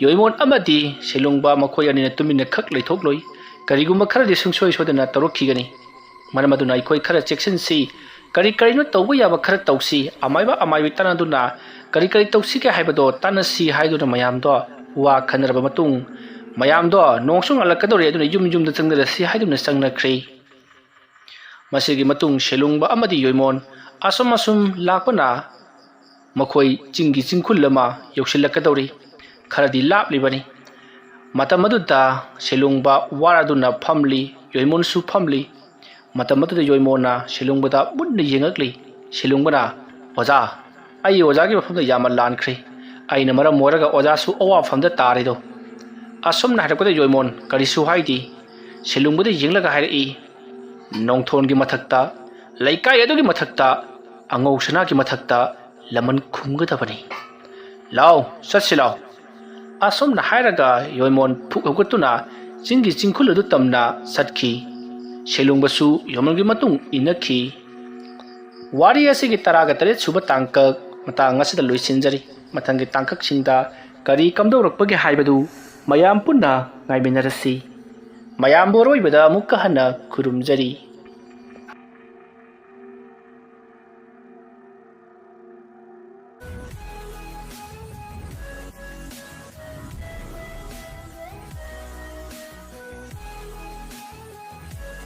ꯌꯣꯏꯃꯣꯟ ꯑꯃꯗꯤ ꯁꯦꯂꯨꯡꯕ ꯃꯈꯣꯏ ꯑꯅꯤꯅ ꯇꯨꯃꯤꯟꯅ ꯈꯛ ꯂꯩꯊꯣꯛꯂꯣꯏ꯫ ꯀꯔꯤꯒꯨꯝꯕ ꯈꯔꯗꯤ ꯁꯨꯡꯁꯣꯏ ꯁꯣꯏꯗꯅ ꯇꯧꯔꯛꯈꯤꯒꯅꯤ꯫ ꯃꯔꯝ ꯑꯗꯨꯅ ꯑꯩꯈꯣꯏ ꯈꯔ ꯆꯦꯛꯁꯤꯟꯁꯤ꯫ ꯀꯔꯤ ꯀꯔꯤꯅꯣ ꯇꯧꯕ ꯌꯥꯕ ꯈꯔ ꯇꯧꯁꯤ꯫ ꯑꯃꯥꯏꯕ ꯑꯃꯥꯏꯕꯤ ꯇꯥꯟꯅꯗꯨꯅ ꯀꯔꯤ ꯀꯔꯤ ꯇꯧꯁꯤꯒꯦ ꯍꯥꯏꯕꯗꯣ ꯇꯥꯟꯅꯁꯤ ꯍꯥꯏꯗꯨꯅ ꯃꯌꯥꯝꯗꯣ ꯋꯥ ꯈꯟꯅꯔꯕ ꯃꯇꯨꯡ ꯃꯌꯥꯝꯗꯣ ꯅꯣꯡꯁꯨ ꯉꯥꯜꯂꯛꯀꯗꯧꯔꯦ, ꯑꯗꯨꯅ ꯌꯨꯝ ꯌꯨꯝꯗ ꯆꯪꯅꯔꯁꯤ ꯍꯥꯏꯗꯨꯅ ꯆꯪꯅꯈ꯭ꯔꯦ꯫ ꯃꯁꯤꯒꯤ ꯃꯇꯨꯡ ꯁꯦꯂꯨꯡꯕ ꯑꯃꯗꯤ ꯌꯣꯏꯃꯣꯟ ꯑꯁꯨꯝ ꯑꯁꯨꯝ ꯂꯥꯛꯄꯅ ꯃꯈꯣꯏ ꯆꯤꯡꯒꯤ ꯆꯤꯡꯈꯨꯜ ꯑꯃ ꯌꯧꯁꯤꯜꯂꯛꯀꯗꯧꯔꯤ꯫ ꯈꯔꯗꯤ ꯂꯥꯞꯂꯤꯕꯅꯤ꯫ ꯃꯇꯝ ꯑꯗꯨꯗ ꯁꯦꯂꯨꯡꯕ ꯋꯥꯔꯗꯨꯅ ꯐꯝꯂꯤ, ꯌꯣꯏꯃꯣꯟꯁꯨ ꯐꯝꯂꯤ꯫ ꯃꯇꯝ ꯑꯗꯨꯗ ꯌꯣꯏꯃꯣꯟꯅ ꯁꯦꯂꯨꯡꯕꯗ ꯃꯨꯟꯅ ꯌꯦꯡꯉꯛꯂꯤ꯫ ꯁꯦꯂꯨꯡꯕꯅ, "ꯑꯣꯖꯥ, ꯑꯩ ꯑꯣꯖꯥꯒꯤ ꯃꯐꯝꯗ ꯌꯥꯝꯅ ꯂꯥꯟꯈ꯭ꯔꯦ꯫ ꯑꯩꯅ ꯃꯔꯝ ꯑꯣꯏꯔꯒ ꯑꯣꯖꯥꯁꯨ ꯑꯋꯥꯐꯝꯗ ꯇꯥꯔꯦꯗꯣ꯫" ꯑꯁꯨꯝꯅ ꯍꯥꯏꯔꯛꯄꯗ ꯌꯣꯏꯃꯣꯟ ꯀꯔꯤꯁꯨ ꯍꯥꯏꯗꯦ꯫ ꯁꯦꯂꯨꯡꯕꯗ ꯌꯦꯡꯂꯒ ꯍꯥꯏꯔꯛꯏ, "ꯅꯣꯡꯊꯣꯟꯒꯤ ꯃꯊꯛꯇ, ꯂꯩꯀꯥꯏ ꯑꯗꯨꯒꯤ ꯃꯊꯛꯇ, ꯑꯉꯧ ꯁꯅꯥꯒꯤ ꯃꯊꯛꯇ ꯂꯃꯟ ꯈꯨꯝꯒꯗꯕꯅꯤ꯫ ꯂꯥꯎ, ꯆꯠꯁꯤ ꯂꯥꯎ꯫" ꯑꯁꯨꯝꯅ ꯍꯥꯏꯔꯒ ꯌꯣꯏꯃꯣꯟ ꯐꯨꯛ ꯍꯧꯒꯠꯇꯨꯅ ꯆꯤꯡꯒꯤ ꯆꯤꯡꯈꯨꯜ ꯑꯗꯨ ꯇꯝꯅ ꯆꯠꯈꯤ꯫ ꯁꯦꯂꯨꯡꯕꯁꯨ ꯌꯣꯏꯃꯣꯟꯒꯤ ꯃꯇꯨꯡ ꯏꯟꯅꯈꯤ꯫ ꯋꯥꯔꯤ ꯑꯁꯤꯒꯤ ꯇꯔꯥꯒ ꯇꯔꯦꯠ ꯁꯨꯕ ꯇꯥꯡꯀꯛ ꯃꯇꯥꯡ ꯑꯁꯤꯗ ꯂꯣꯏꯁꯤꯟꯖꯔꯤ꯫ ꯃꯊꯪꯒꯤ ꯇꯥꯡꯀꯛꯁꯤꯡꯗ ꯀꯔꯤ ꯀꯝꯗꯧꯔꯛꯄꯒꯦ ꯍꯥꯏꯕꯗꯨ ꯃꯌꯥꯝ ꯄꯨꯟꯅ ꯉꯥꯏꯃꯤꯟꯅꯔꯁꯤ꯫ ꯃꯌꯥꯝꯕꯨ ꯑꯔꯣꯏꯕꯗ ꯑꯃꯨꯛꯀ ꯍꯟꯅ ꯈꯨꯔꯨꯝꯖꯔꯤ꯫